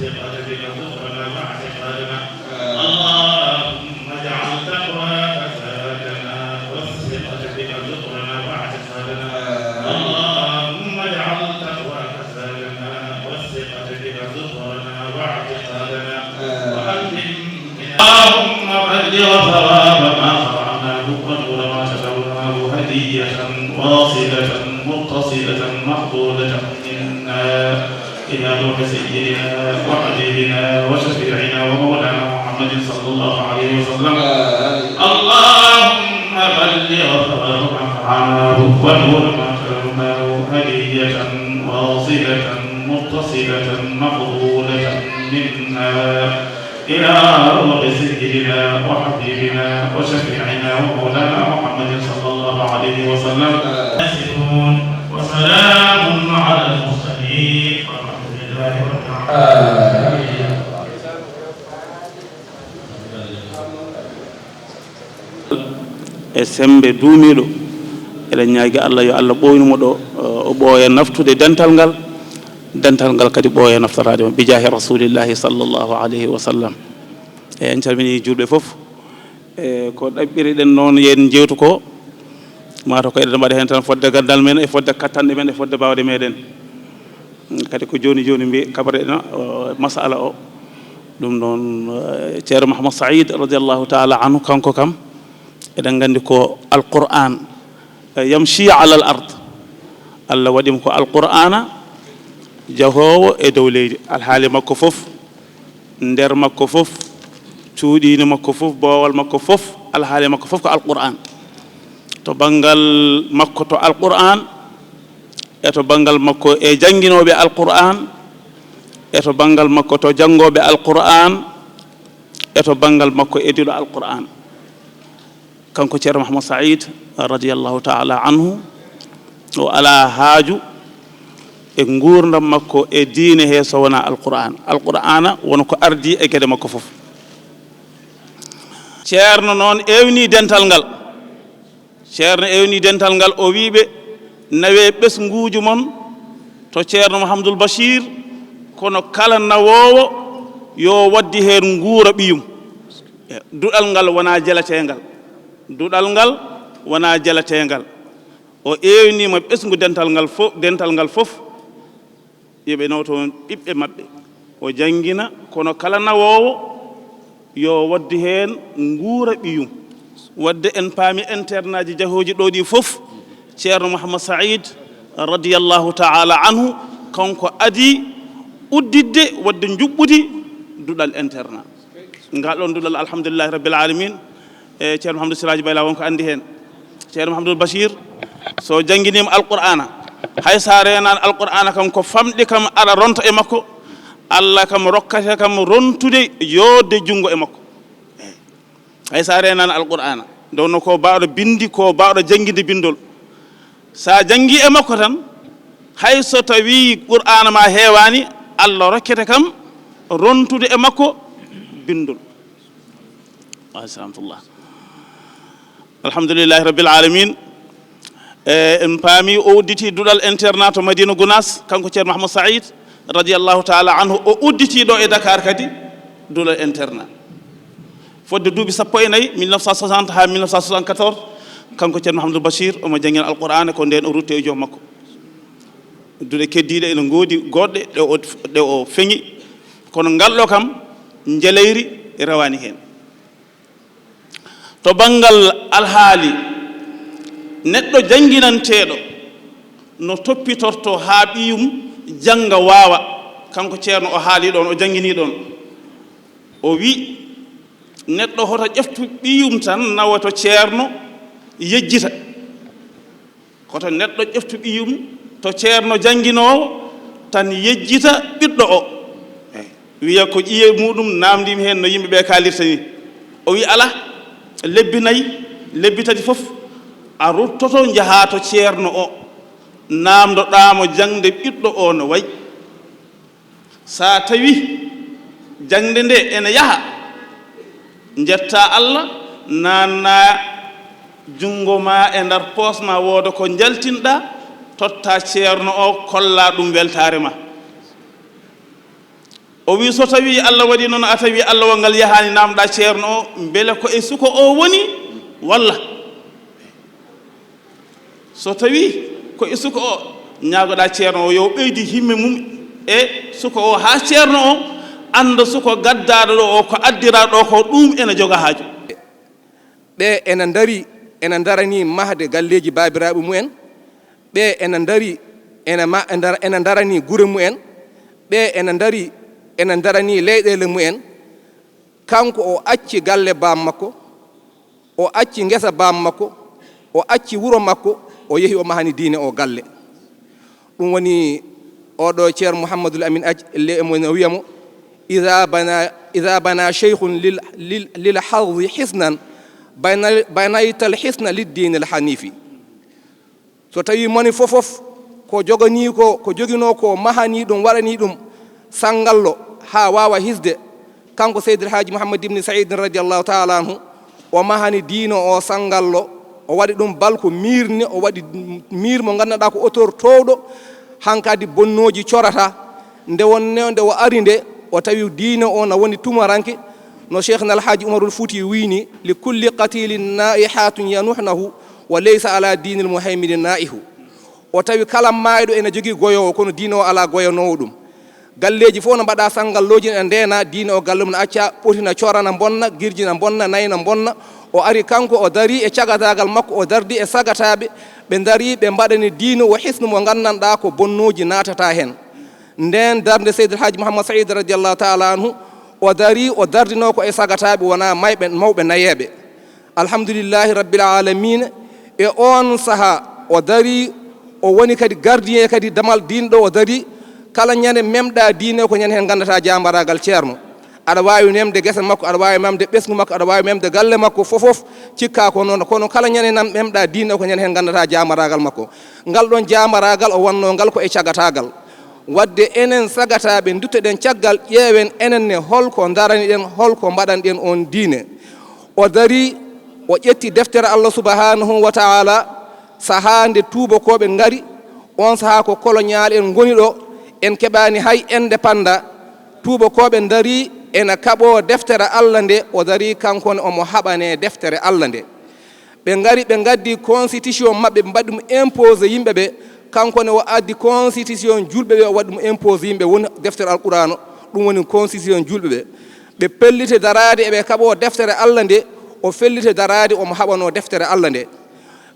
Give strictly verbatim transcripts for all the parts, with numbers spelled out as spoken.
الثقة بك ذكرنا واعتقادنا. اللهم اجعل تقواك زادنا والثقة بك ذكرنا واعتقادنا. اللهم اجعل تقواك زادنا والثقة بك ذكرنا واعتقادنا. وألهم اللهم بلغ ثواب ما قرأناه ونور ما تلوناه هدية واصلة متصلة مقبولة منا إلى روح سيدنا وحبيبنا وشفيعنا ومولانا محمد صلى الله عليه وسلم. اللهم بلغ ثواب ما قرأناه ونور ما تلوناه هدية واصلة متصلة مقبولة منا إلى روح سيدنا وحبيبنا وشفيعنا ومولانا محمد صلى الله عليه وسلم. يصفون. وسلام على المرسلين والحمد لله رب العالمين. آمين. E semmbe duumiiɗo. Eɗen ñaagi Allah yo Allah ɓooynu mo ɗo, o ɓooya naftude dental ngal, dental ngal kadi ɓooya naftoraade mo, bijaahi Rasuulillaahi sallallaahu aleyhi wa sallam. E en calminii juulɓe fof. E ko ɗaɓɓiriɗen noon, yen njeewtu ko, maa taw ko eɗen mbaɗa heen tan fodde ganndal men e fodde kattanɗe men e fodde baawɗe meɗen. Kadi ko jooni jooni mbi-, kabareɗen, o, masala o. Ɗum noon, eh, Ceerno Mouhammad Saïd radiyallahu taala anhu, kanko kam, eɗen nganndi ko Alqur'aan, eh, yamshi ala al ard. Allah waɗi mo ko Alqur'aana jahoowo e dow leydi. Alhaali makko fof, nder makko fof, cuuɗiini makko fof, boowal makko fof, alhaali makko fof ko Alqur'aan. To banngal makko to Alqur'aan, e to banngal makko e jannginooɓe Alqur'aan, e to banngal makko to janngooɓe Alqur'aan, e to banngal makko e duɗal Alqur'aan. Kanko Ceerno Mouhammad Saïd, radiyallahu taala anhu, o alaa haaju e nguurndam makko e diine he so wonaa Alqur'aan. Alqur'aana woni ko ardii e geɗe makko fof. Ceerno noon eewnii dental ngal. Ceerno eewnii dental ngal, o wii ɓe, nawee ɓesnguuji mon to Ceerno Mouhamadoul Bachir, kono kala nawoowo yo waddi heen nguura ɓiyum. E, duɗal ngal wonaa jelateengal. Duɗal ngal wonaa jelateengal. O eewnii ma ɓesngu dental ngal fo-, dental ngal fof. Yo ɓe nawto ɓiɓɓe maɓɓe. O janngina, kono kala nawoowo yo waddu heen nguura ɓiyum. Wadde en paami internatji jahooji ɗo ɗi fof, Ceerno Mouhammad Saïd, radiyallahu taala anhu, kanko adii udditde, wadde njuɓɓudi duɗal internat. Ngal ɗoon duɗal, alhamdulillahi rabbil alamin, e Ceerno Mouhamadou Siraji Bayla won ko anndi heen. Ceerno Mouhamadoul Bachir, so jannginiima Alqur'aana, hay so a reenaani Alqur'aana kam, ko famɗi kam aɗa ronta e makko, Allah kam rokkata kam rontude, yootde junngo e makko. Hay so a reenaani Alqur'aana, nde wonnoo ko baawɗo binndi, ko baawɗo jannginde binndol. So a janngii e makko tan, hay so tawii Qur'aana ma heewaani, Allah rokkete kam rontude e makko binndol. Wa rahmatullah. Alhamdulillahi rabbil alamin. E, en paami o udditi duɗal internat to Madina Gounass, kanko Ceerno Mouhammad Saïd, radiyallahu taala anhu, o udditi ɗo e Dakar kadi duɗal internat. Fodde duuɓi sappo e nayi, mille neuf cent soixante haa mille neuf cent soixante-quatorze, kanko Ceerno Mouhamadoul Bachir, omo janngina Alqur'aana, ko ndeen o rutti e joom makko. Duɗe keddiiɗe ene ngoodi goɗɗe ɗe o, ɗe o feŋi, kono ngal ɗo kam njeleyri rewaani heen. To banngal alhaali, neɗɗo jannginanteeɗo no toppitortoo haa ɓiyum jannga waawa, kanko Ceerno o haalii ɗoon, o jannginii ɗoon. O wi, neɗɗo hoto ƴeftu ɓiyum tan nawa to Ceerno yejjita. Koto neɗɗo ƴeftu ɓiyum to Ceerno jannginoowo tan yejjita ɓiɗɗo o. Eey. Wiya ko ƴiye muɗum naamndiimi heen no yimɓe ɓe kaalirta ni. O wi alaa, lebbi nayi, lebbi tati fof a ruttoto njahaa to Ceerno o, naamndoɗaa mo jaŋde ɓiɗɗo o no wayi. So a tawi jaŋde nde ene yaha, njettaa Allah, naannaa junngo ma e nder poos ma, wooda ko njaltinɗaa, tottaa Ceerno o, kollaa ɗum weltaare ma. O wi, so tawi Allah waɗi noon, a tawi Allah o ngal yahaani, naamɗa ceerno o, mbele ko e suka o woni, walla? So tawi ko e suka o, ñaagoɗa ceerno o yo ɓeydi himme mum e suka o, haa ceerno o annda suka gaddaɗo ɗo o, ko addiraɗo ko, ɗum ene joga haaju. Ɓe ena ndari, ena ndarani mahde galleeji baabiraaɓe mumen. Ɓe ena ndari, ena ma-, ndar-, ena ndarani gure mumen. Ɓe ena ndari, ena ndarani leyɗeele mumen. Kanko o acci galle baam makko, o acci ngesa baam makko, o acci wuro makko, o yehi o mahani diine o galle. Ɗum woni oɗo Ceerno Mouhamadoul Amine Aji, le mo no wiya mo, "Ida bana, ida bana cheikhun lil, lil, lil hardi hisnan, bana, banaytal hisna lid diinil hanifi." So tawi moni fofof ko joganii ko, ko joginoo ko, mahanii ɗum, waɗanii ɗum sanngallo haa waawa hisde, kanko Seydil Haaji Mouhammad Ibn Saïd radiyallahu taala anhu, o mahani diino o sanngallo, o waɗi ɗum balko miirni, o waɗi miir mo nganndanɗaa ko auteur toowɗo, hankadi bonnooji corata. Nde wonno nde o ari nde, o tawi diine o na woni tumaranke, no Cheikhna Alhaaji Umarul Fuuti wiini, "Li kulli qatilin naihatun yanuhnahu, wa laysa ala diinil muhaymini naihu." O tawi kala maayɗo ene jogii goyoowo, kono diine o alaa goyanoowo ɗum. Galleeji fof no mbaɗa sanngallooji, ne ndeena diine o, galle mum no acca, ɓoti na corana, mbonna, girji na mbonna, nayi na mbonna. O ari kanko, o darii e cagataagal makko, o dardi e sagataaɓe, ɓe ndarii, ɓe mbaɗani diine o hisnu mo nganndanɗaa ko bonnooji naatata heen. Ndeen darnde Seydil Haaji Mouhammad Saïd radiyallahu taala anhu, o darii, o dardinoo ko e sagataaɓe, wonaa mayɓe, mawɓe nayeeɓe. Alhamdulillahi Rabbil Alamina. E oon sahaa, o darii, o woni kadi gardien kadi damal diine ɗo o darii. Kala ñande memɗa diine ko ñande heen nganndata jaambaraagal ceerno. Aɗa waawi memde gese makko, aɗa waawi memde ɓesngu makko, aɗa waawi memde galle makko, fofof cikka ko noon. Kono kala ñande nan memɗa diine ko ñande heen nganndata jaambaraagal makko. Ngal ɗoon jaambaraagal o wannoo ngal ko e cagataagal. Wadde enen sagataaɓe, nduttoɗen caggal, ƴeewen enen ne hol ko ndaraniɗen, hol ko mbaɗanɗen oon diine. O darii, o ƴetti deftere Allah subhanahu wa taala, sahaa nde tuubakooɓe ngari, oon sahaa ko koloñaal en ngoni ɗo, en keɓaani hay indépendance. Tuubakooɓe ndarii ena kaɓoo deftere Allah nde, o darii kanko ne omo haɓanee deftere Allah nde. Ɓe ngari, ɓe ngaddi constitution maɓɓe, ɓe mbaɗi ɗum imposé yimɓe ɓe. Kanko ne o addi constitution julɓe ɓe, o waɗi ɗum imposé yimɓe, woni deftere Alqur'aana, ɗum woni constitution julɓe ɓe. Ɓe pelliti daraade eɓe kaɓoo deftere Allah nde, o felliti daraade omo haɓanoo deftere Allah nde.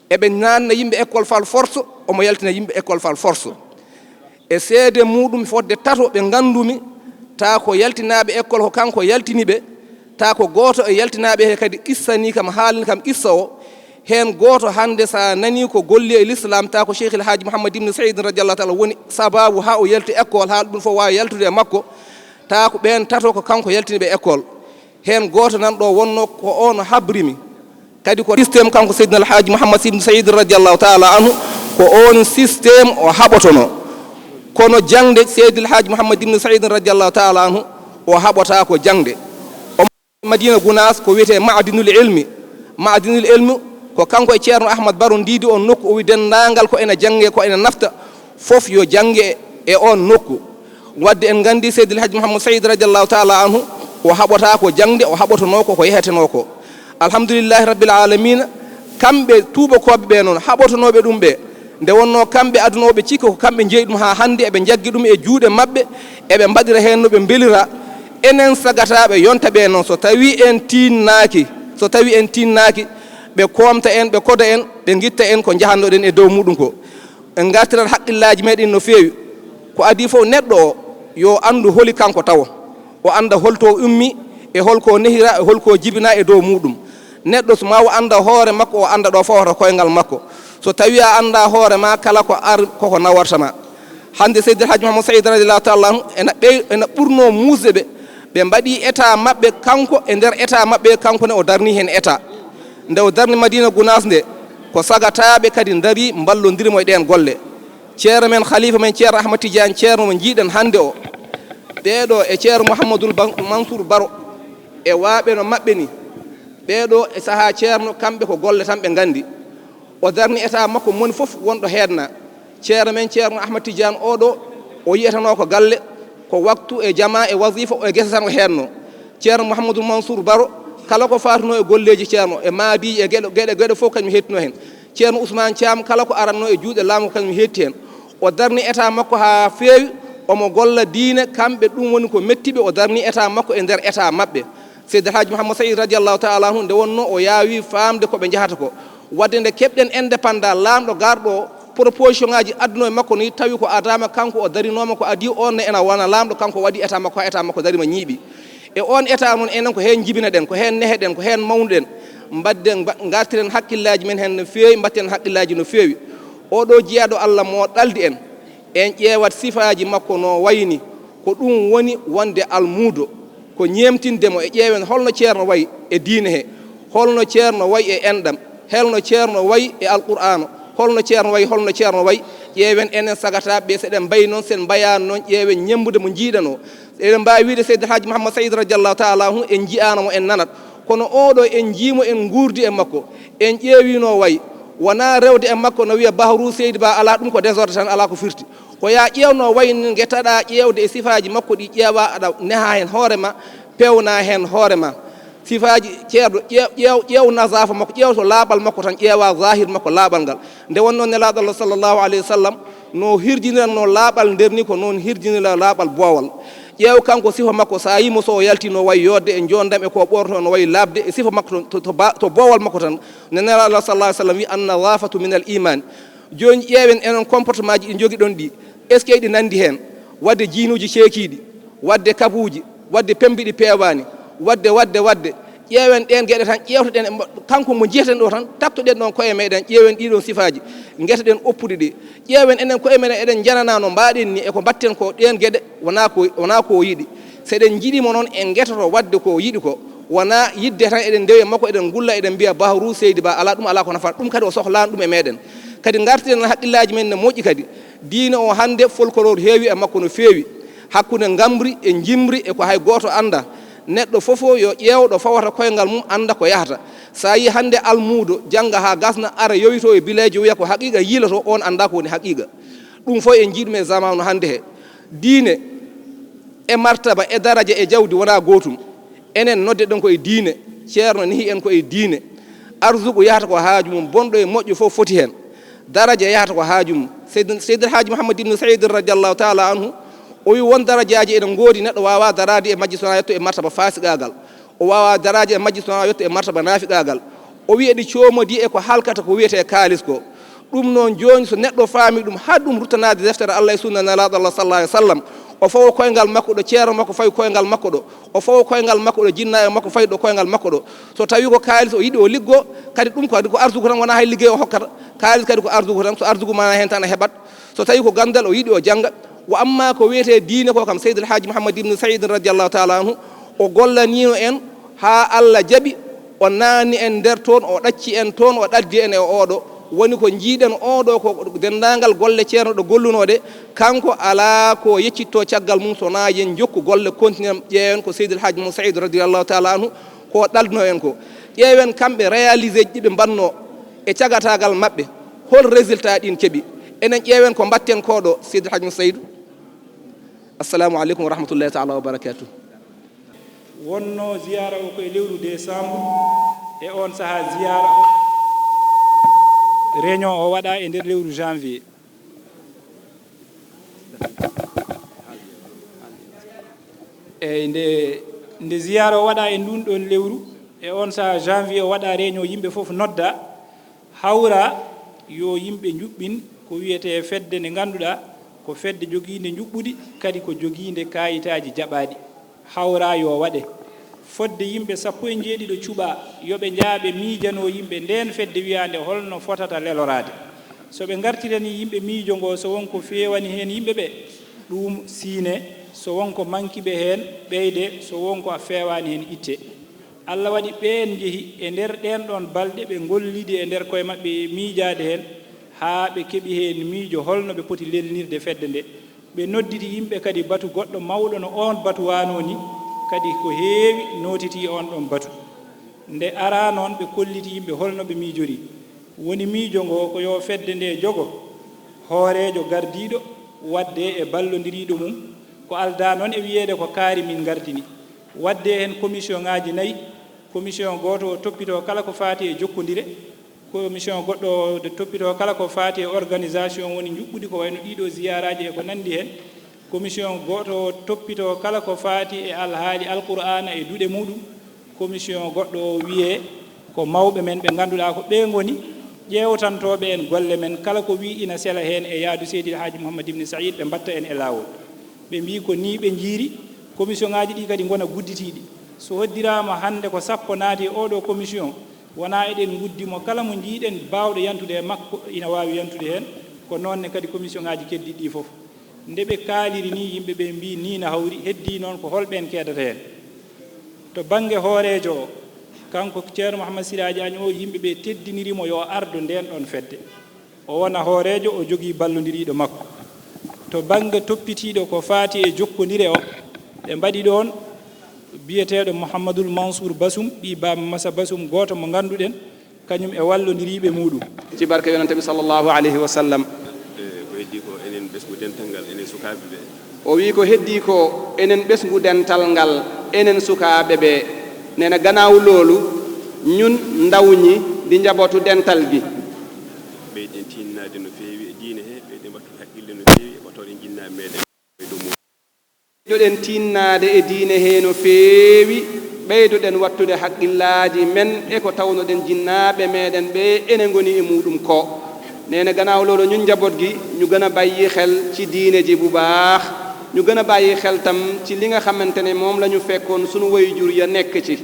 Eɓe naatna yimɓe école fal force, omo yaltina yimɓe école fal force. E seede muuɗum fodde tato ɓe nganndumi, taa ko yaltinaaɓe école ko kanko yaltini ɓe, taa ko gooto e yaltinaaɓe he kadi qissanii kam, haalni kam qissa o. Heen gooto hannde so a nanii ko golli e l'islam, taa ko Cheikhil Haaji Mouhammad Ibn Saïd radiyallahu taala woni sabaabu haa o yalti école, haa ɗum fof waawi yaltude e makko, taa ko ɓeen tato ko kanko yaltini ɓe école. Heen gooto nan ɗo wonno ko oon habri mi. Kadi ko système kanko Seydina Alhaaji Mouhammad Ibn Saïd radiyallahu taala anhu, ko oon système o haɓotono. Kono jaŋde Seydil Haaji Mouhammad Ibn Saïd radiyallahu taala anhu, o haɓotaako jaŋde. O Madina Gunaas ko wiyetee Ma'dinul Ilmi. Ma'dinul Ilmi ko kanko e Ceerno Ahmad Baro ndiidi oon nokku, o wi denndaangal ko ene jannge, ko ene nafta, fof yo jannge e oon nokku. Wadde en nganndi Seydil Hajji Mouhammad Saïd radiyallahu taala anhu, o haɓotaako jaŋde, o haɓotonoo ko ko yehetenoo ko. Alhamdulillahi Rabbil Alamina, kamɓe tuubakooɓe ɓe noon, haɓotonooɓe ɗum ɓe, nde wonnoo kamɓe adunooɓe cikka ko kamɓe njeyi ɗum haa hannde, eɓe njaggi ɗum e juuɗe maɓɓe, eɓe mbaɗira heen no ɓe mbelira. Enen sagataaɓe yonta ɓe noon, so tawii en tiinnaaki, so tawii en tiinnaaki, ɓe koomta en, ɓe koda en, ɓe ngitta en ko njahannoɗen e dow muuɗum ko. En ngartirat haqqillaaji meɗen no feewi. Ko adii fof neɗɗo o, yo anndu holi kanko tawo. O annda hol to o ummi, e hol ko nehira, e hol ko jibina e dow muuɗum. Neɗɗo so ma o annda hoore makko, o annda ɗo fawata koyngal makko. So tawii a annda hoore ma, kala ko ar koko nawarta ma. Hannde Seydi El Hadji Mouhamadou Saïd radiyallahu taala anhu ena ɓey-, ena ɓurno muusde ɓe. Ɓe mbaɗi état maɓɓe kanko, e nder état maɓɓe kanko ne o darni heen état. Nde o darni Madina Gunaas nde, ko sagataaɓe kadi ndarii mballondiri mo e ɗeen golle. Ceerno men, khalifa men, Ceerno Ahmad Tidiane, Ceerno mo njiiɗen hannde o, ɓeeɗo e Ceerno Mouhamadoul Ban-, Mansour Baro, e waaɓe no maɓɓe ni, ɓeeɗo e sahaa Ceerno, kamɓe ko golle tan ɓe nganndi. O darni état makko moni fof wonɗo heedna. Ceerno men Ceerno Ahmad Tidiane oɗo, o yiyatanoo ko galle, Ko waktu e jama e wasifa e gese tan o heenno. Ceerno Mouhamadou Mansour Baro, kala ko faatunoo e golleeji ceerno, e maadiiji e geɗe, geɗe, geɗe fof kañum hettino heen. Ceerno Ousmane Thiam, kala ko arannoo e juuɗe laamu ko kañum hetti heen. O darni état makko haa feewi, omo golla diine, kamɓe ɗum woni ko metti ɓe, o darni état makko e nder état maɓɓe. Seydi El Hadji Mouhamed Saïd radiyallahu taala anhu, nde wonnoo o yaawi faamde ko ɓe njahata ko. Wadde nde keɓɗen indépendant, laamɗo garɗo o, proposition ngaaji adduno e makko ni, tawi ko adaama kanko o darinooma ko adii on ne ena wona laamɗo, kanko waɗi état makko, haa état makko darima ñiiɓi. E on état noon, enen ko heen njibinaɗen, ko heen neheɗen, ko heen mawnuɗen. Mbaɗden, mba-, ngartiren hakkillaaji men heen no feewi, mbatten hakkillaaji no feewi. Oɗo jiyaaɗo Allah mo ɗaldi en, en ƴeewat sifaaji makko no wayni, ko ɗum woni wonde almuudo, ko ñeemtinde mo e ƴeewen holno ceerno wayi e diine he, holno ceerno wayi e enɗam, holno ceerno wayi e Alqur'aana, holno ceerno wayi, holno ceerno wayi. Ƴeewen enen sagataaɓe ɓe, seɗen mbayi noon, sen mbayaani noon, ƴeewen ñemmbude mo njiiɗanoo. Eɗen mbaawi wiyde Seydi El Hadji Mouhamed Saïd radiyallahu taala anhu, en njiyaano mo, en nanat. Kono oɗo en njii mo, en nguurdi e makko, en ƴeewino wayi. Wonaa rewde e makko no wiya Bahru Seydi Ba, alaa, ɗum ko désordre tan, alaa ko firti. Ko yaa ƴeewno wayi ni, ngetaɗaa ƴeewde e sifaaji makko ɗi, ƴeewaa aɗa neha heen hoore ma, peewnaa heen hoore ma. Sifaaji ceerno, ƴeew, ƴeew, ƴeew nasaafa makko, ƴeew to laaɓal makko tan, ƴeewaa zahir makko laaɓal ngal. Nde wonnoo Nelaaɗo Allah sallallahu alayhi wa sallam, no hirjiniranno laaɓal nder ni, ko noon hirjinira laaɓal boowal. Ƴeew kanko sifa makko, so a yii mo so o yalti no wayi yodde e njoondam e ko ɓorto no wayi laaɓde e sifa makko to, to, to ba-, to boowal makko tan. Nde Nelaaɗo Allah sallallahu alayhi wa sallam wi, "An-nadhafatu min al-iman." Jooni ƴeewen enen comportement ji ɗi njogiɗon ɗi. Est-ce que eɗi nanndi heen? Waɗde jiinuuji ceekiiɗi, waɗde kabuuji, waɗde pemmbi ɗi peewaani, waɗde, waɗde, waɗde. Ƴeewen ɗeen geɗe tan, ƴeewtoɗen e mo-, kanko mo njiyeten ɗo tan, taktoɗen ɗoon koye meɗen, ƴeewen ɗiɗoon sifaaji, ngetoɗen oppude ɗi. Ƴeewen enen koye meɗen, eɗen njananaa no mbaɗen ni e ko mbaɗten ko, ɗeen geɗe wonaa ko, wonaa ko o yiɗi. So eɗen njiɗi mo noon, en ngetoto waɗde ko o yiɗi ko. Wonaa yiɗde tan eɗen ndewi e makko, eɗen ngulla, eɗen mbiya, "Bahru Seydi Ba, alaa, ɗum alaa ko nafata." Ɗum kadi o sohlaani ɗum e meɗen. Kadi ngartiren haqqillaaji men ne moƴƴi kadi. Diine o hannde, folklore heewi e makko no feewi. Hakkunde ngamri e njimri e ko hay gooto annda. Neɗɗo fof yo ƴeew ɗo fawata koyngal mum, annda ko yahata. So a yii hannde almuudo jannga haa gasna, ara yowito e bileejo, wiya ko haqiiqa, yiiloto, on annda ko woni haqiiqa. Ɗum fof en njii ɗum e zamaanu hannde he. Diine e martaba e daraja e jawdi wonaa gootum. Enen noddeɗen ko e diine, ceerno nehi en ko e diine. Arsuku yahata ko haaju mum, bonɗo e moƴƴo fof foti heen. Daraja yahata ko haaju mum. Seydi, Seydi El Hadji Mouhamed Ibn Saïd radiyallahu taala anhu, o wi won darajaaji ene ngoodi, neɗɗo waawaa daraade e majji so wonaa yetto e martaba faasiqaagal. O waawaa daraade e majji so wonaa yetto e martaba naafiqaagal. O wi eɗi coomodii e ko halkata ko wiyetee kaalis ko. Ɗum noon jooni so neɗɗo faami ɗum, haa ɗum ruttanaade deftere Allah e sunna Nelaaɗo Allah sallallahu alayhi wa sallam, o fawa koyngal makko ɗo, ceerno makko fawi koyngal makko ɗo, o fawa koyngal makko ɗo, jinnaaɓe makko fawi ɗo koyngal makko ɗo. So tawii ko kaalis o yiɗi o liggo, kadi ɗum kadi ko arsuku tan, wonaa hay liggey o hokkata. Kaalis kadi ko arsuku tan, so arsuku ma heen tan a heɓat. So tawii ko ganndal o yiɗi o jannga. Wa amma ko wiyetee diine ko kam, Seydi El Hadji Mouhamed Ibn Saïd radiyallahu taala anhu, o gollaniino en haa Allah jaɓi, o naatni en nder toon, o ɗacci en toon, o ɗaldi en e oɗo. Woni ko njiiɗen oɗo ko denndaangal golle ceerno ɗo gollunoo ɗe, kanko alaa ko yeccittoo caggal mum, so wonaa yen njokku golle, continue ƴeewen ko Seydi El Hadji Mouhamed Saïd radiyallahu taala anhu ko ɗaldunoo en ko. Ƴeewen kamɓe réalisé ji ɗi ɓe mbaɗnoo e cagataagal maɓɓe, hol résultat ɗin keɓi. Enen ƴeewen ko mbaɗten ko ɗo, Seydi El Hadji Mouhamed Saïd. Assalamu aleykum wa rahmatullahi taala wa barakatuh. Wonnoo ziyaara o ko e lewru décembre, e oon sahaa ziyaara o, réunion o waɗaa e nder lewru janvier. Eyi, nde, nde ziyaara o waɗaa e nduun ɗoon lewru, e oon sahaa janvier o waɗaa réunion, yimɓe fof noddaa, hawraa yo yimɓe njuɓɓin ko wiyetee fedde nde ngannduɗaa ko fedde jogiinde njuɓɓudi, kadi ko jogiinde kaayitaaji jaɓaaɗi. Hawraa yo waɗe. Fodde yimɓe sappo e njeeɗiɗo cuɓaa, yo ɓe njaa ɓe miijanoo yimɓe ndeen fedde wiyaande holno fotata leloraade. So ɓe ngartiranii yimɓe miijo ngoo, so won ko feewani heen yimɓe ɓee, ɗuum siine, so won ko manki ɓe heen, ɓeyde, so won ko a feewaani heen, itte. Alla waɗi ɓeen njehi e nder ɗeen ɗoon balɗe, ɓe ngollidi e nder koye maɓɓe e miijaade heen, haa ɓe keɓi heen miijo holno ɓe poti lelnirde fedde nde. Ɓe nodditi yimɓe kadi batu goɗɗo mawɗo no oon batu waanoo ni, kadi ko heewi nootitii oon ɗoon batu. Nde araa noon, ɓe kolliti yimɓe holno ɓe miijorii. Woni miijo ngoo ko yo fedde nde jogo hooreejo gardiiɗo waɗde e ballondiriiɗo mum, Ko aldaa noon e wiyeede ko kaari min ngardini. Waɗde heen commission ŋaaji nayi, commission gooto o toppitoo kala ko faati e jokkondire, commission goɗɗo o toppitoo kala ko faati e organisation woni njuɓɓudi ko wayno ɗiɗo ziyaaraaji e ko nanndi heen, commission gooto o toppitoo kala ko faati e alhaali Alqur'aana e duɗe muɗum, commission goɗɗo o wiyee ko mawɓe men ɓe ngannduɗaa ko ɓee ngoni ƴeewtantooɓe en golle men kala ko wii ina sela heen e yaadu Seydi El Hadji Mouhammad Ibn Saïd ɓe mbaɗta en e laawol. Ɓe mbii ko nii ɓe njiiri, commission ŋaaji ɗi kadi ngona gudditiiɗi. So hoddiraama hannde ko sappo naati e ooɗo commission, wonaa eɗen nguddi mo kala mo njiiɗen baawɗo yantude e makko ina waawi yantude heen, ko noon ne kadi commission ŋaaji keddiiɗi ɗi fof. Nde ɓe kaaliri nii yimɓe ɓe mbii nii na hawri, heddii noon ko holɓe en keedata heen. To bannge hooreejo o, kanko Ceerno Mouhammad Siraaji Añ o yimɓe ɓe teddiniri mo yo ardo ndeen ɗoon fedde. O wona hooreejo, o jogii ballondiriiɗo makko. To bannge toppitiiɗo ko faati e jokkondire o, ɓe mbaɗi ɗoon biyeteeɗo Mouhammadul Mansour Basum, ɓii Baaba Masa Basum, gooto mo ngannduɗen, kañum e wallondiriiɓe muɗum. Ci barke yonante bi sallallahu alayhi wa sallam. E, ko heddii ko enen ɓesngu dental ngal, enen sukaaɓe ɓe. O wii ko heddii ko enen ɓesngu dental ngal, enen sukaaɓe ɓe. Nee na gannaaw loolu, ñun ndaw ñi di njabootu dental gi. Ɓeyden tinnaade no feewi e diine he, ɓeyden wattude haqqille no feewi e ɓatooɗen jinnaaɓe meɗen. Ɓeydoɗen tinnaade e diine he no feewi, ɓeydoɗen wattude haqqillaaji men e ko tawnoɗen jinnaaɓe meɗen ɓe ene ngoni e muɗum ko. Nee na gannaaw loolu ñun njaboot gi, ñu gën a bàyyi xel ci diine ji bu baax, ñu gën a bàyyi xel tam ci li nga xamante ne moom la ñu fekkoon sunu waajur ya nekk ci.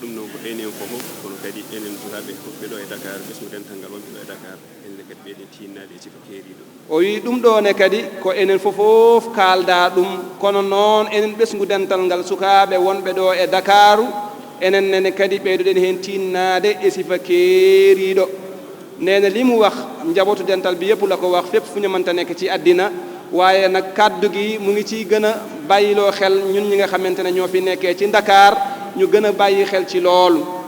Ɗum noon ko enen fof, kono kadi enen sukaaɓe wonɓe ɗo e Dakar, ɓesngu dental ngal wonɓe ɗo e Dakar, enen kadi ɓeyden tinnaade e sifa keeriiɗo. O wii ɗum ɗoo ne kadi ko enen fofof kaaldaa ɗum, kono noon enen ɓesngu dental ngal sukaaɓe wonɓe ɗo e Dakaaru, enen nene kadi ɓeydoɗen heen tinnaade e sifa keeriiɗo. Nee na li mu wax, njabootu dental bi yëpp la ko wax, fépp fu ñu mënta nekk ci àddina, waaye nag kàddu gi mu ngi ciy gën a bàyyiloo xel ñun ñi nga xamante ne ñoo fi nekkee ci Ndakaar, ñu gën a bàyyi xel ci loolu.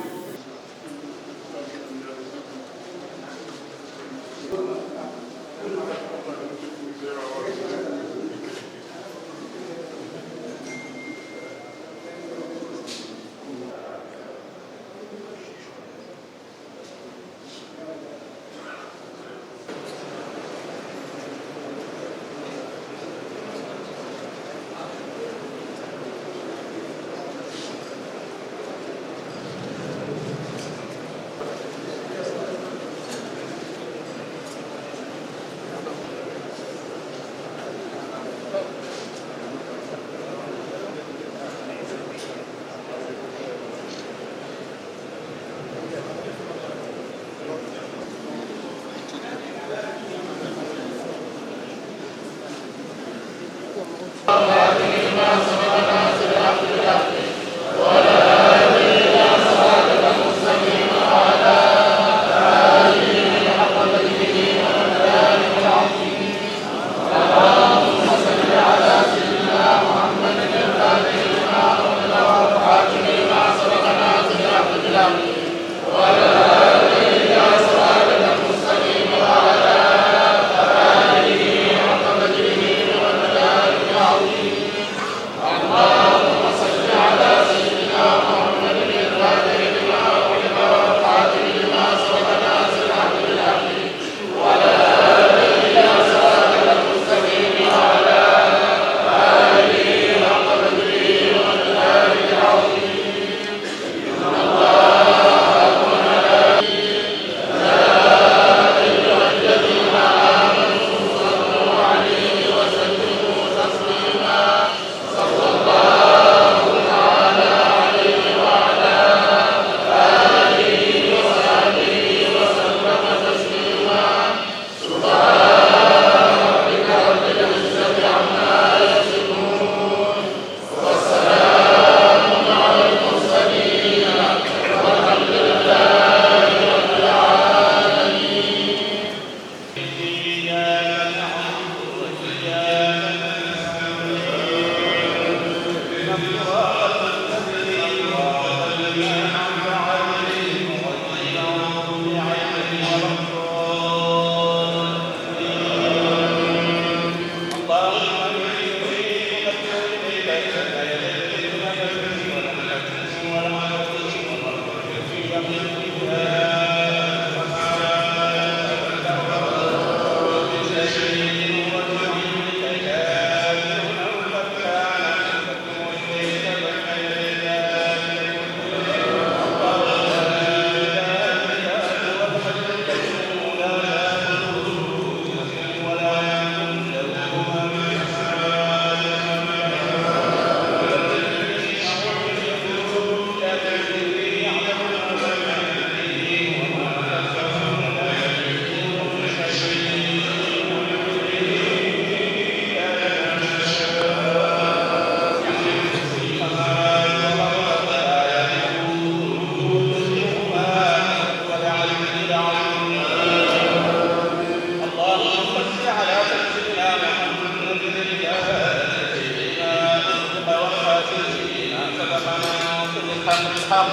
الحق،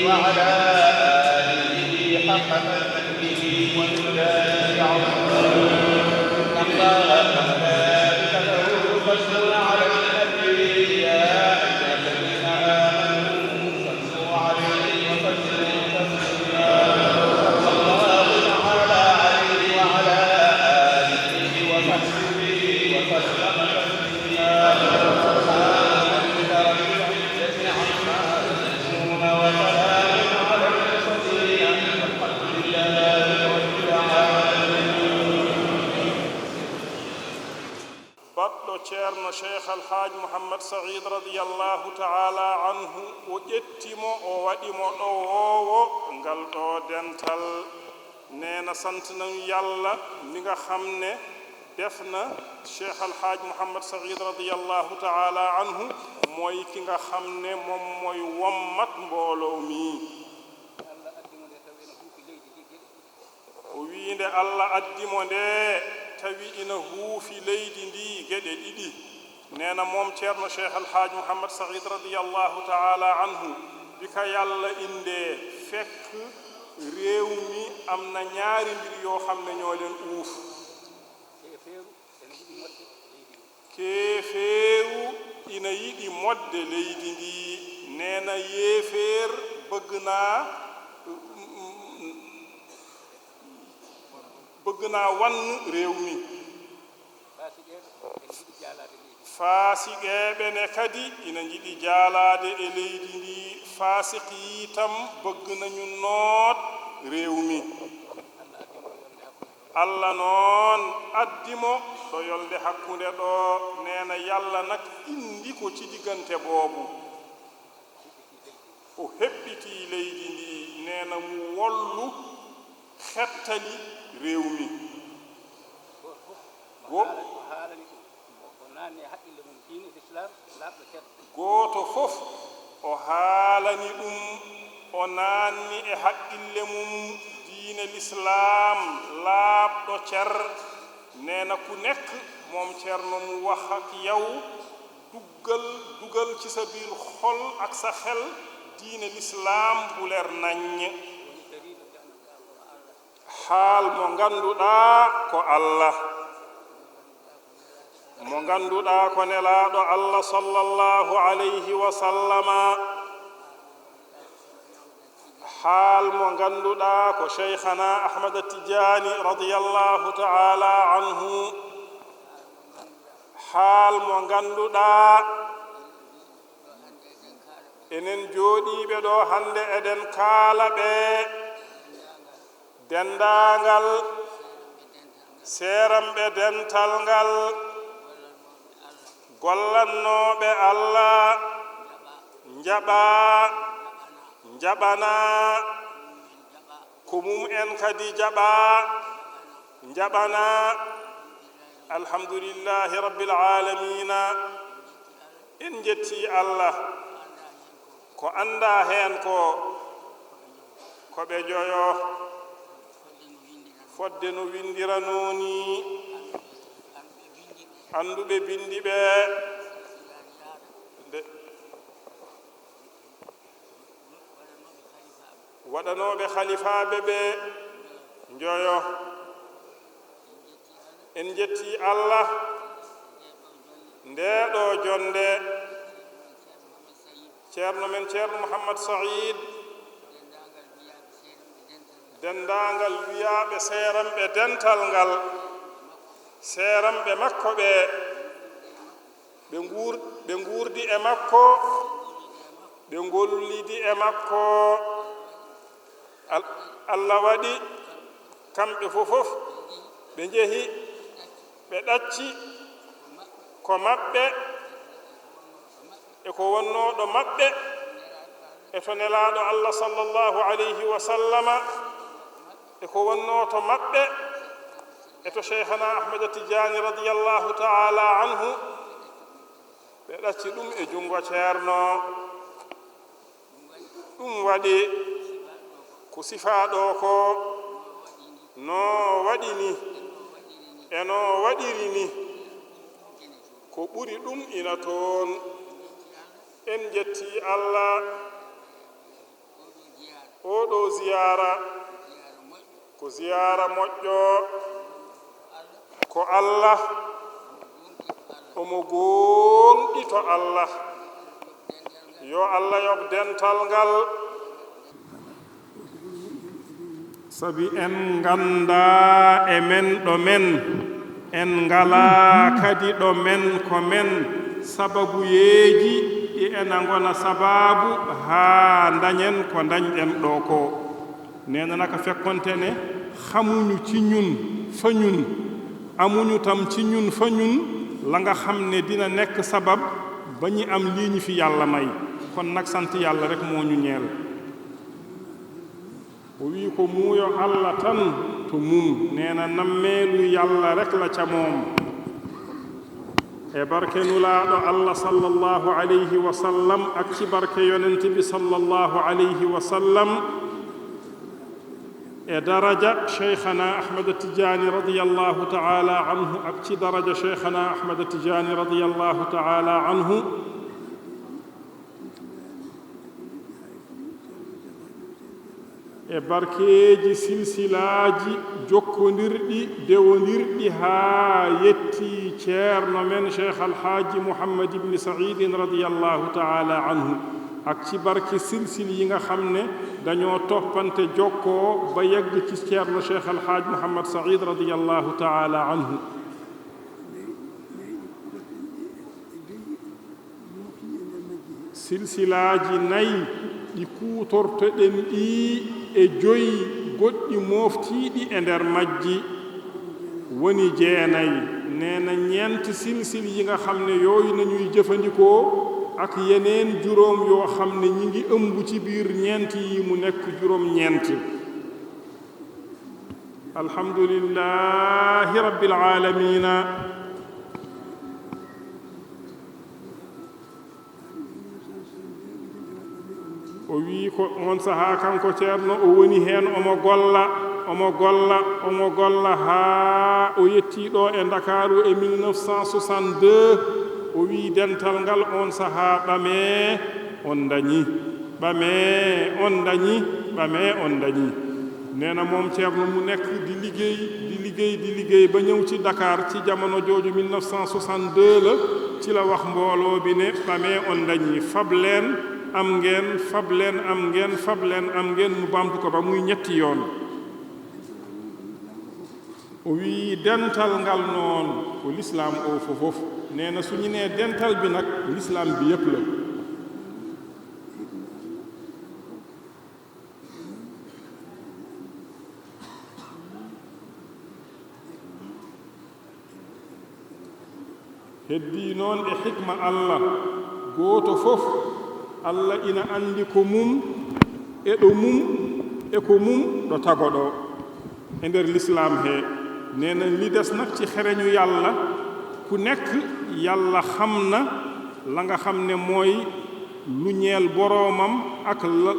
وعلى آله حق قدره ومقداره العظيم. إن الله وملائكته يصلون على النبي، يا أيها الذين آمنوا صلوا عليه وسلموا تسليما. صلى الله تعالى عليه وعلى آله وصحبه وسلم تسليما. سبحان ربك رب العزة عما يصفون، وسلام على المرسلين، والحمد لله رب العالمين. Baɗɗo Ceerno Cheikh Al Haaj Muhammad Saïd radiyallahu ta'ala anhu, o ƴetti mo, o waɗi mo ɗo woowo ngal ɗo dental. Nee na, sant nañu Yàlla mi nga xam ne def na Cheikh Al Haaj Muhammad Saïd radiyallahu ta'ala anhu mooy ki nga xam ne moom mooy wommat mbooloo mi. O wii nde Alla addi mo nde, tawi ina huufi leydi ndi geɗe ɗiɗi. Nee na moom Ceerno Cheikh Al Haaj Muhammad Saïd radiyallahu ta'ala anhu, bi ka Yàlla indee, fekk réew mi am na ñaari mbir yoo xam ne ñoo leen uuf. Keefeeru ina yiɗi modde leydi ndi. Nee na, yéeféer bëgg naa, bëgg naa wann réew mi. Faasiqeeɓe ne kadi ina njiɗi jaalaade e leydi ndi. Faasiq yi tam bëgg nañu noot réew mi. Alla noon addi mo ɗo yolnde hakkunde ɗo. Nee na, Yàlla nag indi ko ci diggante boobu. O heɓɓiti leydi ndi, nee na, mu wollu, xettali réew mi. Go- Gooto fof o haalani ɗum, o naanni e haqqille mum diine Lislaam laaɓɗo cer. Nee na, ku nekk, moom Ceerno, mu wax ak yow, duggal, dugal ci sa biir xol ak sa xel diine Lislaam bu leer naññ. Xaal mo ngannduɗaa ko Alla, mo ngannduɗaa ko Nelaaɗo Alla sallallahu alayhi wa sallama, xaal mo ngannduɗaa ko Cheikhana Ahmada Tijaani radiyallahu ta'ala anhu, xaal mo ngannduɗaa enen jooɗiiɓe ɗo hannde eɗen kaala ɓe, denndaangal seeranɓe dental ngal, gollannooɓe Alla, njaɓa, njaɓana, ko mum en kadi jaɓa, njaɓana. Alhamdulillahi Rabbil Aalamiina. En njettii Alla. Ko anndaa heen ko, ko ɓe njoyo, fodde no winndiranoo nii. Annduɓe binndi ɓe, nde waɗanooɓe halifaaɓe ɓe njoyo. En njettii Alla, ndee ɗoo jonnde, Ceerno men Ceerno Muhammad Saïd, denndaangal wiyaaɓe seeranɓe dental ngal, seeranɓe makko ɓe, ɓe nguur-, ɓe nguurdi e makko, ɓe ngollidi e makko. Al-, Alla waɗi kamɓe fof, fof ɓe njehi, ɓe ɗacci ko maɓɓe, e ko wonnoo ɗo maɓɓe, e to Nelaaɗo Alla sallallahu alayhi wa sallama, e ko wonnoo to maɓɓe, e to Cheikhana Ahmada Tijaani radiyallahu ta'ala anhu, ɓe ɗacci ɗum e junngo Ceerno. Ɗum waɗi ko sifaa ɗo ko no waɗi ni, e no waɗiri ni, ko ɓuri ɗum ina toon. En njetti Allah. Oo ɗoo ziyaara ko ziyaara moƴƴo. Ko Allah, omo goongɗi to Allah. Yo Allah yoɓ dental ngal. Sabi en nganndaa e men ɗo men, en ngalaa kadi ɗo men ko men, sababuyeeji ɗi ena ngona sabaabu haa ndañen ko ndañɗen ɗo ko. Neena naka fekkonte ne xamuñu ci ñun fa ñun, amuñu tam ci ñun fa ñun la nga xam ne dina nekk sabab ba ñi am lii ñi fi Yàlla may. Kon nag sant Yàlla rekk moo ñu ñeel. O wii ko muuyo Alla tan to mum, neena nammeelu Yalla rek la ca moom. E barke Nulaaɗo Alla sallallahu alayhi wa sallam ak ci barke Yonent bi sallallahu alayhi wa sallam, e daraja Cheikhana Ahmad Tijaani radiyallahu ta'ala anhu ak ci daraja Cheikhana Ahmad Tijaani radiyallahu ta'ala anhu, e barkeeji silsilaaji jokkondirɗi, dewondirɗi haa yetti Ceerno men Cheikh Alhaaji Muhammad ibn Sa'iidin radiyallahu ta'ala anhu, ak ci barke silsil yi nga xam ne dañoo toppante jokkoo ba yegg ci Ceerno Cheikh Alhaaji Muhammad Sa'iid radiyallahu ta'ala anhu. Silsilaaji nayi ɗi kuutortoɗen ɗii e joyi goɗɗi mooftiiɗi e nder majji woni jeenay. Neena ñeenti silsil yi nga xam ne yooyu nañuy jëfandikoo ak yeneen juróom yoo xam ne ñi ngi ëmb ci biir ñeenti yi mu nekk juróom ñeent. Alhamdulillahi Rabbil Aalamiina. O wii ko oon sahaa kanko Ceerno o woni heen omo golla, omo golla, omo golla haa o yettii ɗo e Ndakaaru e mille neuf cent soixante-deux. O wii dental ngal oon sahaa ɓamee on ndañi, ɓamee on ndañi, ɓamee on ndañi. Neena moom Ceerno mu nekk di liggéey, di liggéey, di liggéey ba ñëw ci Dakar ci jamono jooju mille neuf cent soixante-deux la, ci la wax mbooloo bi ne ɓamee on ndañi, fab leen am ngeen, fab leen am ngeen, fab leen am ngeen, mu baamtu ko ba muy ñetti yoon. O wii dental ngal noon ko lislaam o fofof. Neena su ñu nee dental bi nag lislaam bi yépp la. Heddii noon e hikma Alla, gooto fof Alla ina anndi ko mum e ɗo mum e ko mum ɗo tago ɗo e nder lislaam he. Neena li des nag ci xereñu Yalla, ku nekk Yalla xam na la nga xam ne mooy lu ñeel boroomam ak la,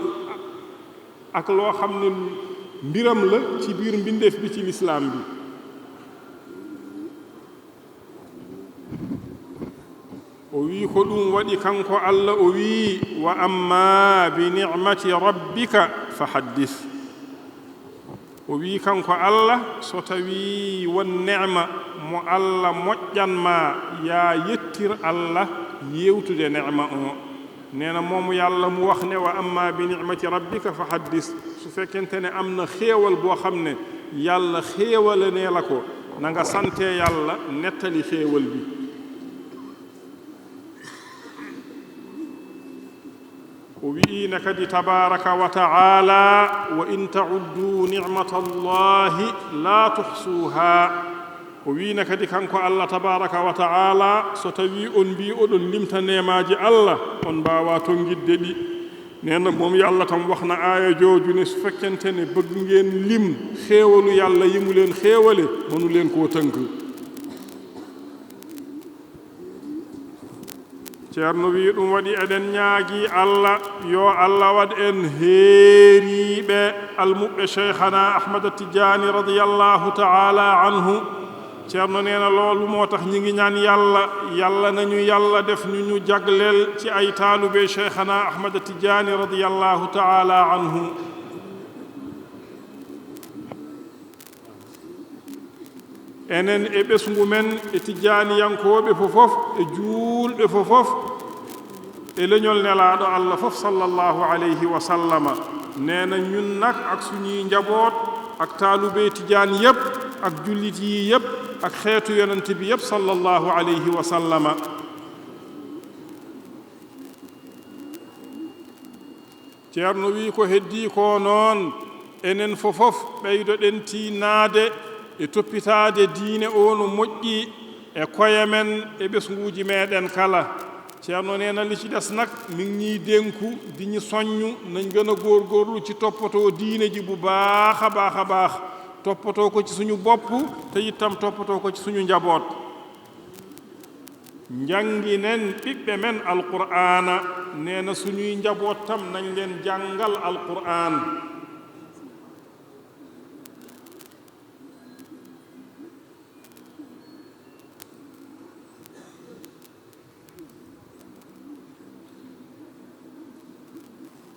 ak loo xam ne mbiram la ci biir mbindeef bi ci lislaam bi. O wii ko ɗum waɗi kanko Alla, o wii, "Wa amma bi ni'mati rabbika fa haddis." O wii kanko Alla, so tawii won neema mo Alla moƴƴan ma, yaa yettir Alla yeewtude neema o. Neena moom Yalla mu wax ne, "Wa amma bi ni'mati rabbika fa haddis." Su fekkente ne am na xéewal boo xam ne Yalla xéewalanee la ko, na nga sante Yalla, nettali xéewal bi. O wi'ii ne kadi, tabaaraka wa ta'aala, "Wa in ta'uddu ni'matallahi la tuhsuha." O wi'ii ne kadi kanko Alla tabaaraka wa ta'aala, so tawii on mbii oɗon limta neemaaji Alla, on mbaawaa tonngitde ɗi. Neena moom Yalla tan wax na aaya jooju ne, su fekkente ne bëgg ngeen lim xéewalu Yalla yi mu leen xéewale, mënu leen koo tënk. Ceerno wi'i ɗum waɗi eɗen ñaagii Alla, yo Alla waɗ en heeriiɓe almuɓɓe Cheikhana Ahmad Tijaani radiyallahu ta'ala anhu. Ceerno nee na loolu moo tax ñi ngi ñaan Yàlla, Yàlla nañu Yàlla def ñu ñu jagleel ci ay taalube Cheikhana Ahmad Tijaani radiyallahu ta'ala anhu. Enen e ɓesngu men, e Tijaaniyankooɓe fofof, e juulɓe fofof, e leñol Nelaaɗo Allah fof, sallallahu alayhi wa sallama. Nee na ñun nag ak suñuy njaboot, ak taalube Tijaan yépp, ak jullit yi yépp, ak xeetu Yonent bi yépp, sallallahu alayhi wa sallama. Ceerno wiyi ko heddii koo noon, enen fofof ɓeydoɗen tiinnaade e toppitaade diine oo no moƴƴi e koye men e ɓesnguuji meeɗen kala. Ceerno nee na li ci des nag, mi ngi ñuy dénku, di ñu soññ, nañ gën a góorgóorlu ci toppatoo diine ji bu baax a baax a baax, toppatoo ko ci suñu bopp, te itam toppatoo ko ci suñu njaboot. Njanginen ɓiɓɓe men Alqur'aana, nee na suñuy njaboot tam nañ leen jàngal Alqur'aan.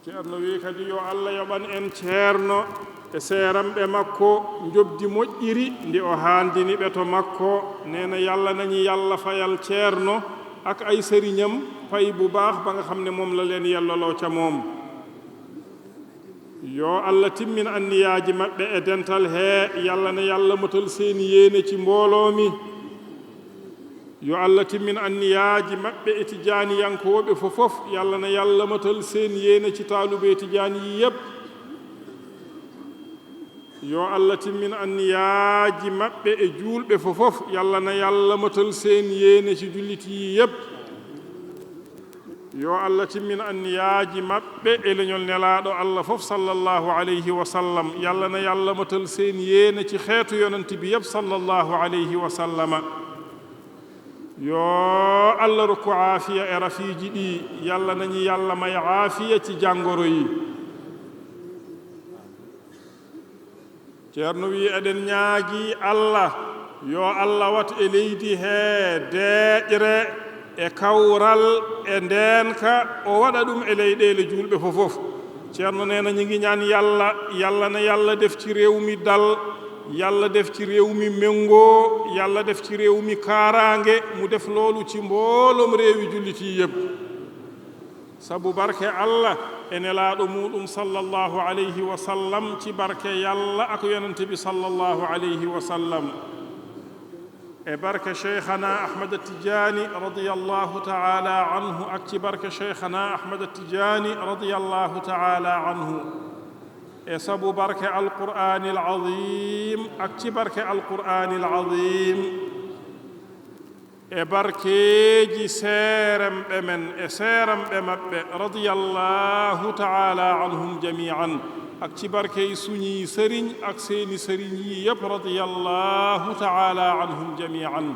Ceerno wiyi kadi yo Allah yoɓan en Ceerno e seeranɓe makko njoɓdi moƴƴiri ndi o haandini ɓe to makko. Nee na Yàlla nañu Yàlla fayal Ceerno ak ay sëriñam pay bu baax ba nga xam ne moom la leen yelloloo ca moom. Yo Allah timmin anniyaaji maɓɓe e dental hee, Yàlla na Yàlla motal seen yéene ci mbooloo mi. Yo Allah timmin anniyaaji maɓɓe e Tijaaniyankooɓe fofof, Yàlla na Yàlla motal seen yéene ci taalube Tijaan yi yépp. Yo Allah timmin anniyaaji maɓɓe e juulɓe fofof, Yàlla na Yàlla motal seen yéene ci jullit yi yépp. Yo Allah timmin anniyaaji maɓɓe e leñol Nelaaɗo Allah fof, sallallahu alayhi wa sallam. Yàlla na Yàlla motal seen yéene ci xeetu Yonent bi yépp, sallallahu alayhi wa sallama. Yo Allah rokku aafiya e rafiiji ɗi, Yàlla nañu Yàlla may aafiya ci jàngoro yi. Ceerno wiyi eɗen ñaagii Allah, yo Allah wat e leydi hee deeƴre e kawral e ndeenka, o waɗa ɗum e leyɗeele juulɓe fofof. Ceerno nee na ñi ngi ñaan Yàlla, Yàlla na Yàlla def ci réew mi dal, Yàlla def ci réew mi méngoo, Yàlla def ci réew mi kaaraange, mu def loolu ci mbooloom réewi jullit yi yépp. Sabu barke Allah e Nelaaɗo muuɗum, sallallahu alayhi wa sallam, ci barke Yàlla ak Yonent bi, sallallahu alayhi wa sallam, e barke Cheikhana Ahmad Tijaani radiyallahu ta'ala anhu, ak ci barke Cheikhana Ahmad Tijaani radiyallahu ta'ala anhu, e sabu barke Alqur'aanil Aziim, ak ci barke Alqur'aanil Aziim. E barkeeji seeranɓe men e seeranɓe maɓɓe, radiyallahu ta'ala anhum jami'an, ak ci barkey suñuy sëriñ ak seeni sëriñ yi yépp, radiyallahu ta'ala anhum jami'an.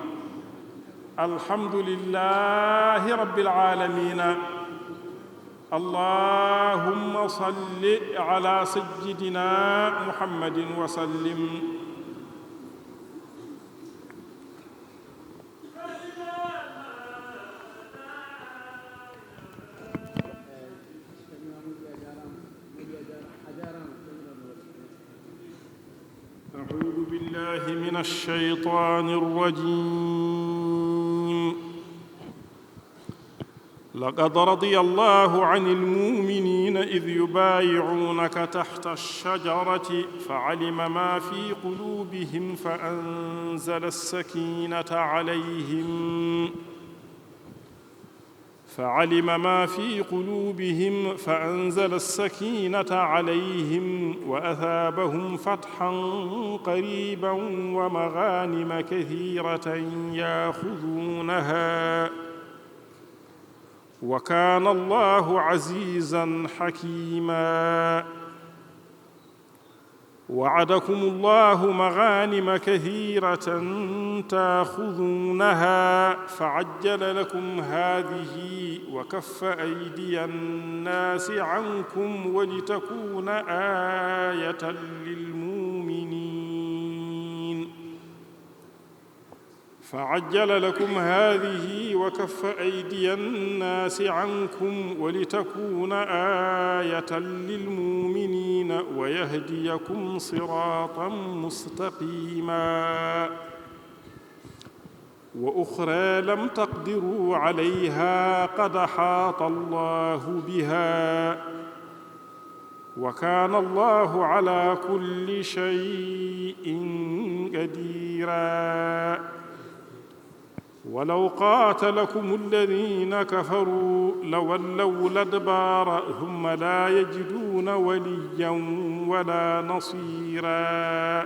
Alhamdulillahi rabbil aalamiina. Allahumma salli ala sayyidina Muhammadin wa sallim. أعوذ بالله من الشيطان الرجيم. لقد رضي الله عن المؤمنين إذ يبايعونك تحت الشجرة فعلم ما في قلوبهم فأنزل السكينة عليهم فعلم ما في قلوبهم فأنزل السكينة عليهم وأثابهم فتحا قريبا ومغانم كثيرة يأخذونها، وكان الله عزيزا حكيما. وعدكم الله مغانم كثيرة تأخذونها فعجل لكم هذه وكف أيدي الناس عنكم ولتكون آية للمؤمنين. فعجل لكم هذه وكف أيدي الناس عنكم ولتكون آية للمؤمنين ويهديكم صراطا مستقيما. وأخرى لم تقدروا عليها قد أحاط الله بها، وكان الله على كل شيء قديرا. ولو قاتلكم الذين كفروا لولوا الأدبار ثم لا يجدون وليا ولا نصيرا.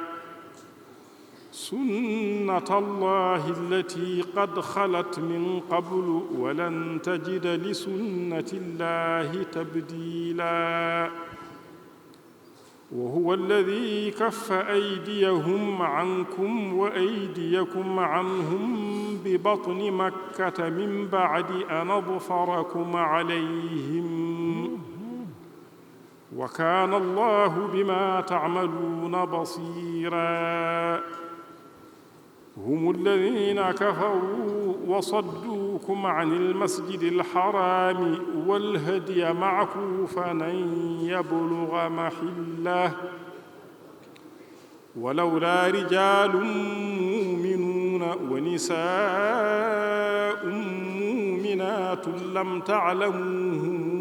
سنة الله التي قد خلت من قبل ولن تجد لسنة الله تبديلا. وهو الذي كف أيديهم عنكم وأيديكم عنهم ببطن مكة من بعد أن أظفركم عليهم، وكان الله بما تعملون بصيرا. هم الذين كفروا وصدوكم عن المسجد الحرام والهدي معكوفا أن يبلغ محله، ولولا رجال مؤمنون ونساء مؤمنات لم تعلموهم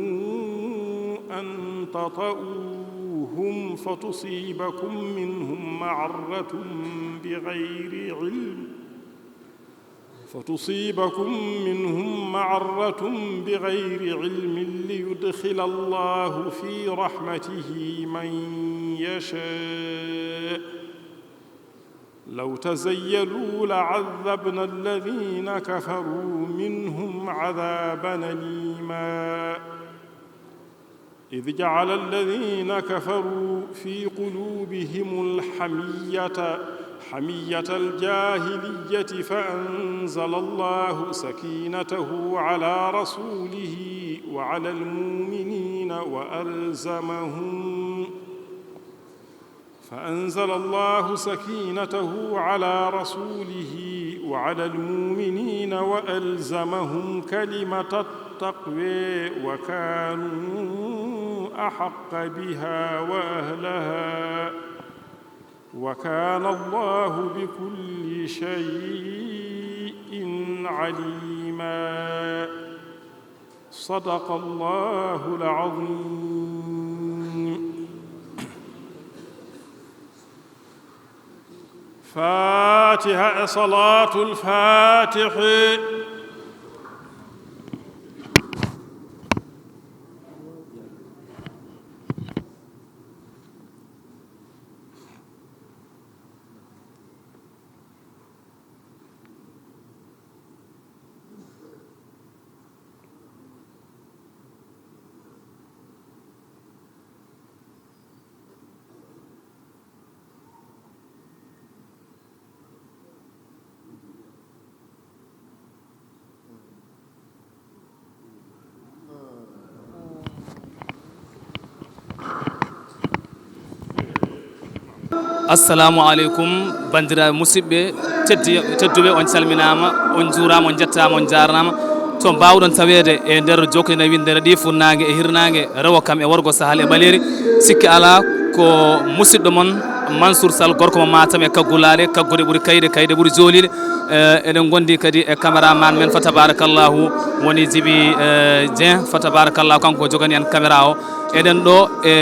أن تطئوهم فتصيبكم منهم معرة بغير علم، فتصيبكم منهم معرة بغير علم ليدخل الله في رحمته من يشاء، لو تزيلوا لعذبنا الذين كفروا منهم عذابا أليما. إذ جعل الذين كفروا في قلوبهم الحمية، حمية الجاهلية، فأنزل الله سكينته على رسوله وعلى المؤمنين وألزمهم، فأنزل الله سكينته على رسوله وعلى المؤمنين وألزمهم كلمة التقوى وكانوا أحق بها وأهلها، وكان الله بكل شيء عليما. صدق الله العظيم. فاتحة، صلاة الفاتح. Assalamu aleykum, banndiraaɓe musidɓe teddi-, tedduɓe, on calminaama, on njuuraama, on njettaama, on njaarnaama. To mbaawɗon taweede e nder jokkina winndere ɗi, funnaange e hirnaange, rewo kam e worgo, sahal e ɓaleeri, sikke alaa ko musidɗo mon Mansour Sall, gorko mo Matam e kaggulaale, kagguɗe ɓuri kayɗe, kayɗe ɓuri jooliiɗe. Eh, eɗen ngondi kadi e caméraman men, fa tabarakallahu, woni Jibi, eh, Dieng, fa tabarakallahu, kanko ko jogani en caméra o. Eɗen ɗo e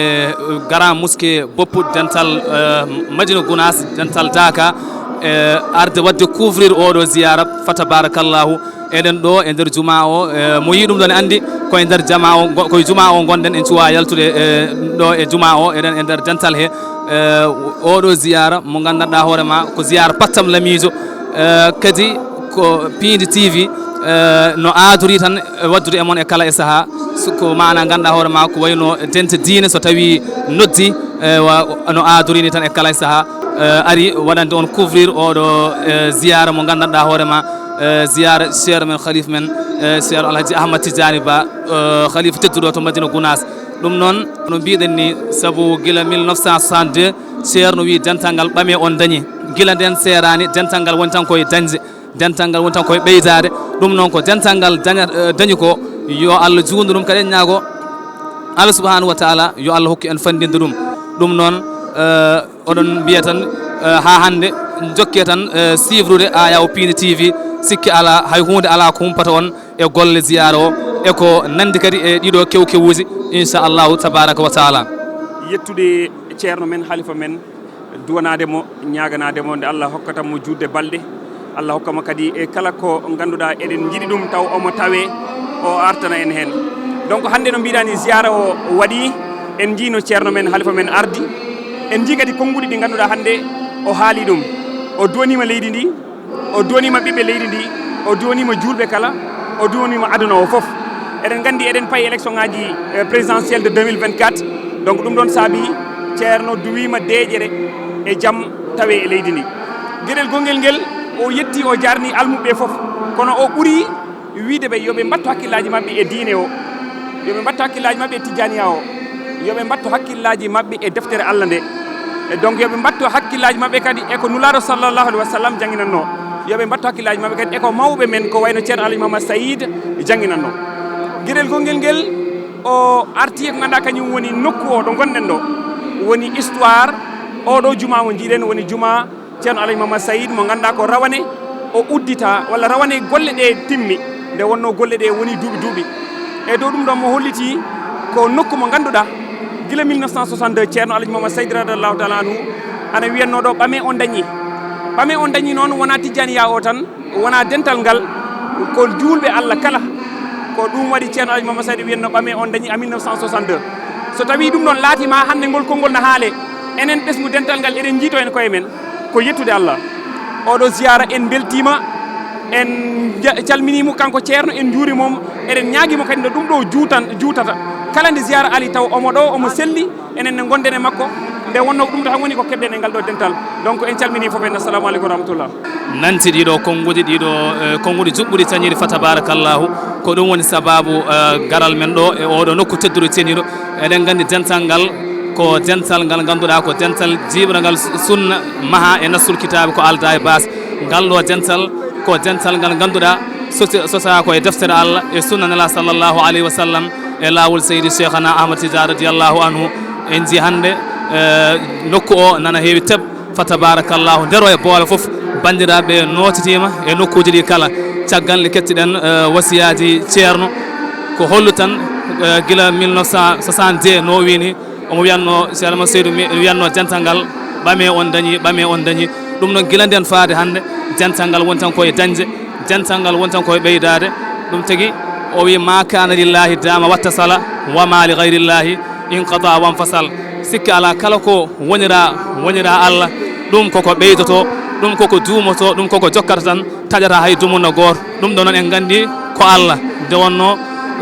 Grand Mosquée Boppu, dental, eh, Madina Gounass, dental Daaka, eh, arde waɗde couvrir oɗo ziyara, fa tabarakallahu. Eɗen ɗo e nder juma o, eh, mo yii ɗum ɗon anndi ko e nder jama o, ngo-, ko e juma o ngonɗen, en cuwa yaltude, eh, ɗo e juma o, eɗen e nder dental he. Eh, oɗo ziyara mo nganndanɗaa hoore ma ko ziyara pattam lamiijo, eh, kadi ko Piindi T V, eh, no aadori tan, eh, waɗdude e mon e kala e sahaa. So ko maana ngannduɗaa hoore ma ko wayno dente diine, so tawi noddi, eh, wa-, no aadori ni tan e kala e sahaa, eh, ari waɗande on couvrir oɗo, eh, ziyara mo nganndanɗaa hoore ma, eh, ziyara Cheikh men, Khalif men, eh, Cheikh Alhaji Ahmad Tidiane Ba, eh, Khalifa tedduɗo to Madina Gounass. Ɗum noon, no mbiɗen ni, sabu gila mille neuf cent soixante-deux, Ceerno wi dental ngal ɓame on dañi. Gila nden seeraani, dental ngal woni tan koye dañde. Dental ngal woni tan koye ɓeydaade. Ɗum noon ko dental ngal daña- eh, dañi ko, yo Allah juutnu ɗum. Kadi en ñaago Allah subhanahu wa taala yo Allah hokku en fanndinde ɗum. Ɗum noon, eh, oɗon mbiya tan, eh, haa hannde, njokke tan, eh, suivrude Ayaw Piindi T V. Sikke alaa, hay huunde alaa ko humpata on e golle ziyaara o e ko nanndi kadi e ɗiɗo kewkewuuji, inchallahu tabaraka wa taala. Yettude ceerno men, halifa men, duwanaade mo, ñaaganaade mo nde Allah hokkata mo juutde balɗe, Allah hokka mo kadi e kala ko ngannduɗaa eɗen njiɗi ɗum taw omo tawee, o artana en heen. Donc hannde no mbiɗaa ni, ziyaara o waɗi, en njiino ceerno men, halifa men ardi, en njii kadi konnguɗi ɗi ngannduɗaa hannde o haali ɗum, o duwaniima leydi ndi, o duwaniima ɓiɓɓe leydi ndi, o duwaniima juulɓe kala, o duwaniima aduna o fof. Eɗen nganndi eɗen payi élection ngaji, eh, présidentielle de deux mille vingt-quatre. Donc ɗum ɗoon saabi ceerno duwiima deeƴere e jam tawe e leydi ndi. Geɗel gongel ngel, o yetti, o jarni almuɓɓe fof, kono o ɓuri wiide ɓe yo ɓe mbattu hakkillaaji maɓɓe e diine o, yo ɓe mbattu hakkillaaji maɓɓe e tijjaniya o, yo ɓe mbattu hakkillaaji maɓɓe e deftere Allah nde. E donc yo ɓe mbattu hakkillaaji maɓɓe kadi e ko Nulaaɗo sallallahu alaihi wa sallam jannginatnoo, yo ɓe mbattu hakkillaaji maɓɓe kadi e ko mawɓe men ko wayno Ceerno Alhaji Mahamad Sayid jannginatnoo. Geɗel gongel ngel, o arti e ko ngannduɗaa kañum woni nokku o ɗo ngonɗen ɗo, woni histoire oɗo juma mo njiiɗen, woni juma Ceerno Alhaji Mahamad Sayid mo ngannduɗaa ko rawane o uddita walla rawane golle ɗe timmi, nde wonnoo golle ɗe woni duuɓi duuɓi. E dow ɗum ɗo mo holliti ko nokku mo ngannduɗaa gila mille neuf cent soixante-deux Ceerno Alhaji Mahamad Sayid radiyallahu taala anhu ana wiyatnoo ɗo ɓame on dañi. Ɓame on dañi noon wonaa tijjaniya o tan, wonaa dental ngal, ko juulɓe Allah kala. Ko ɗum waɗi Ceerno Alhaji Mahamad Sayid wiyatnoo ɓame on dañi en mille neuf cent soixante-deux. So tawii ɗum ɗoon laatiima hannde ngol konngol na haale, enen ɓesngu dental ngal eɗen njiitoo en koye men. Ko yettude Allah. Oɗo ziyaara en mbeltiima, en ja- calminiimo kanko ceerno, en njuuriima mo, eɗen ñaagiima kadi nde ɗum ɗo juutan juutata. Kala nde ziyaara ari taw omo ɗo, omo selli, enen ne ngonɗen e makko, nde wonnoo ko ɗum ɗo tan woni ko keɓɗen e ngal ɗo dental. Donc en calminii fof en, assalamu aleykum wa rahmatullah. Nanti ɗiɗo konnguɗi, ɗiɗo, eh, konnguɗi juɓɓuɗi cañiiɗi fa tabarakallahu. Ko ɗum woni sababu, eh, garal men ɗo e oɗo nokku tedduɗo ceniiɗo. Eɗen nganndi dental ngal ko dental ngal ngannduɗaa ko dental jiiɓrangal su- sunna, maha e nassul kitaabe ko alda e baas. Ngal ɗo dental ko dental ngal ngannduɗaa sosi- sosaa ko e deftere Allah e sunna Nela sallallahu alaihi wa sallam e laawol Seydi Cheikhana Ahmad Tidiane radiyallahu anhu. En njii hannde, eh, nokku o nana heewi teb fa tabarakallahu, nder o e boole fof, banndiraaɓe nootitiima e nokkuuji ɗi kala. Caggal nde kettiɗen, eh, wasiyaaji ceerno, ko hollu tan, eh, gila mille neuf cent soixante-deux no o wii ni, omo wiyatnoo, Ceerno Seydou mi wiyatnoo dental ngal, ɓame on dañi, ɓame on dañi. Ɗum noon gila nden faade hannde, dental ngal woni tan koye dañde, dental ngal woni tan koye ɓeydaade. Ɗum tagi o wii, "Ma kana lillahi dama wattasala, wa ma li gayrillahi inqata wanfasal." Sikke alaa, kala ko wonira, wonira Allah, ɗum koko ɓeydoto, ɗum koko duumoto, ɗum koko jokkata tan, taƴata hay dumunna gooto. Ɗum ɗo noon en nganndi ko Allah. Nde wonnoo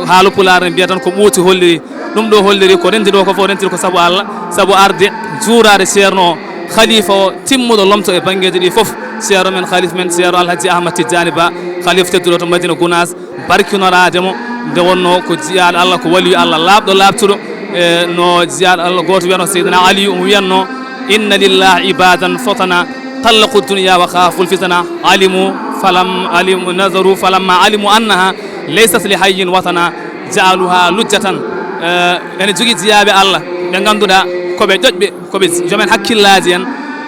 haala pulaar ne mbiya tan ko ɓuuti holliri. Ɗum ɗo holliri ko renti ɗo ko fof rentiri ko sabu Allah, sabu arde juuraade ceerno o, khalifa o, timmuɗo lomto e banngeeji ɗi fof. Ceerno men, khalifa men, Ceerno Alhaji Ahmad Tidiane Ba, khalifa tedduɗo to Madina Gounass, barkinoraade mo, nde wonnoo ko jiyaaɗo Allah, ko waliyu Allah laaɓɗo laaɓtuɗo, e no jiyaaɗo Allah gooto wiyatnoo Seydina Aliyu, omo wiyatnoo, "Inna lillahi ibadan fatana, tallaqu dunya wa khaful fitana, alimu falam, alimu nazaru falamma alimu annaha laysat li hayyin watana, ja'aluha lujjatan." Eh, ene jogii jiyaaɓe Allah ɓe ngannduɗaa ko ɓe ƴoƴɓe, ko ɓe jomen hakkillaaji en,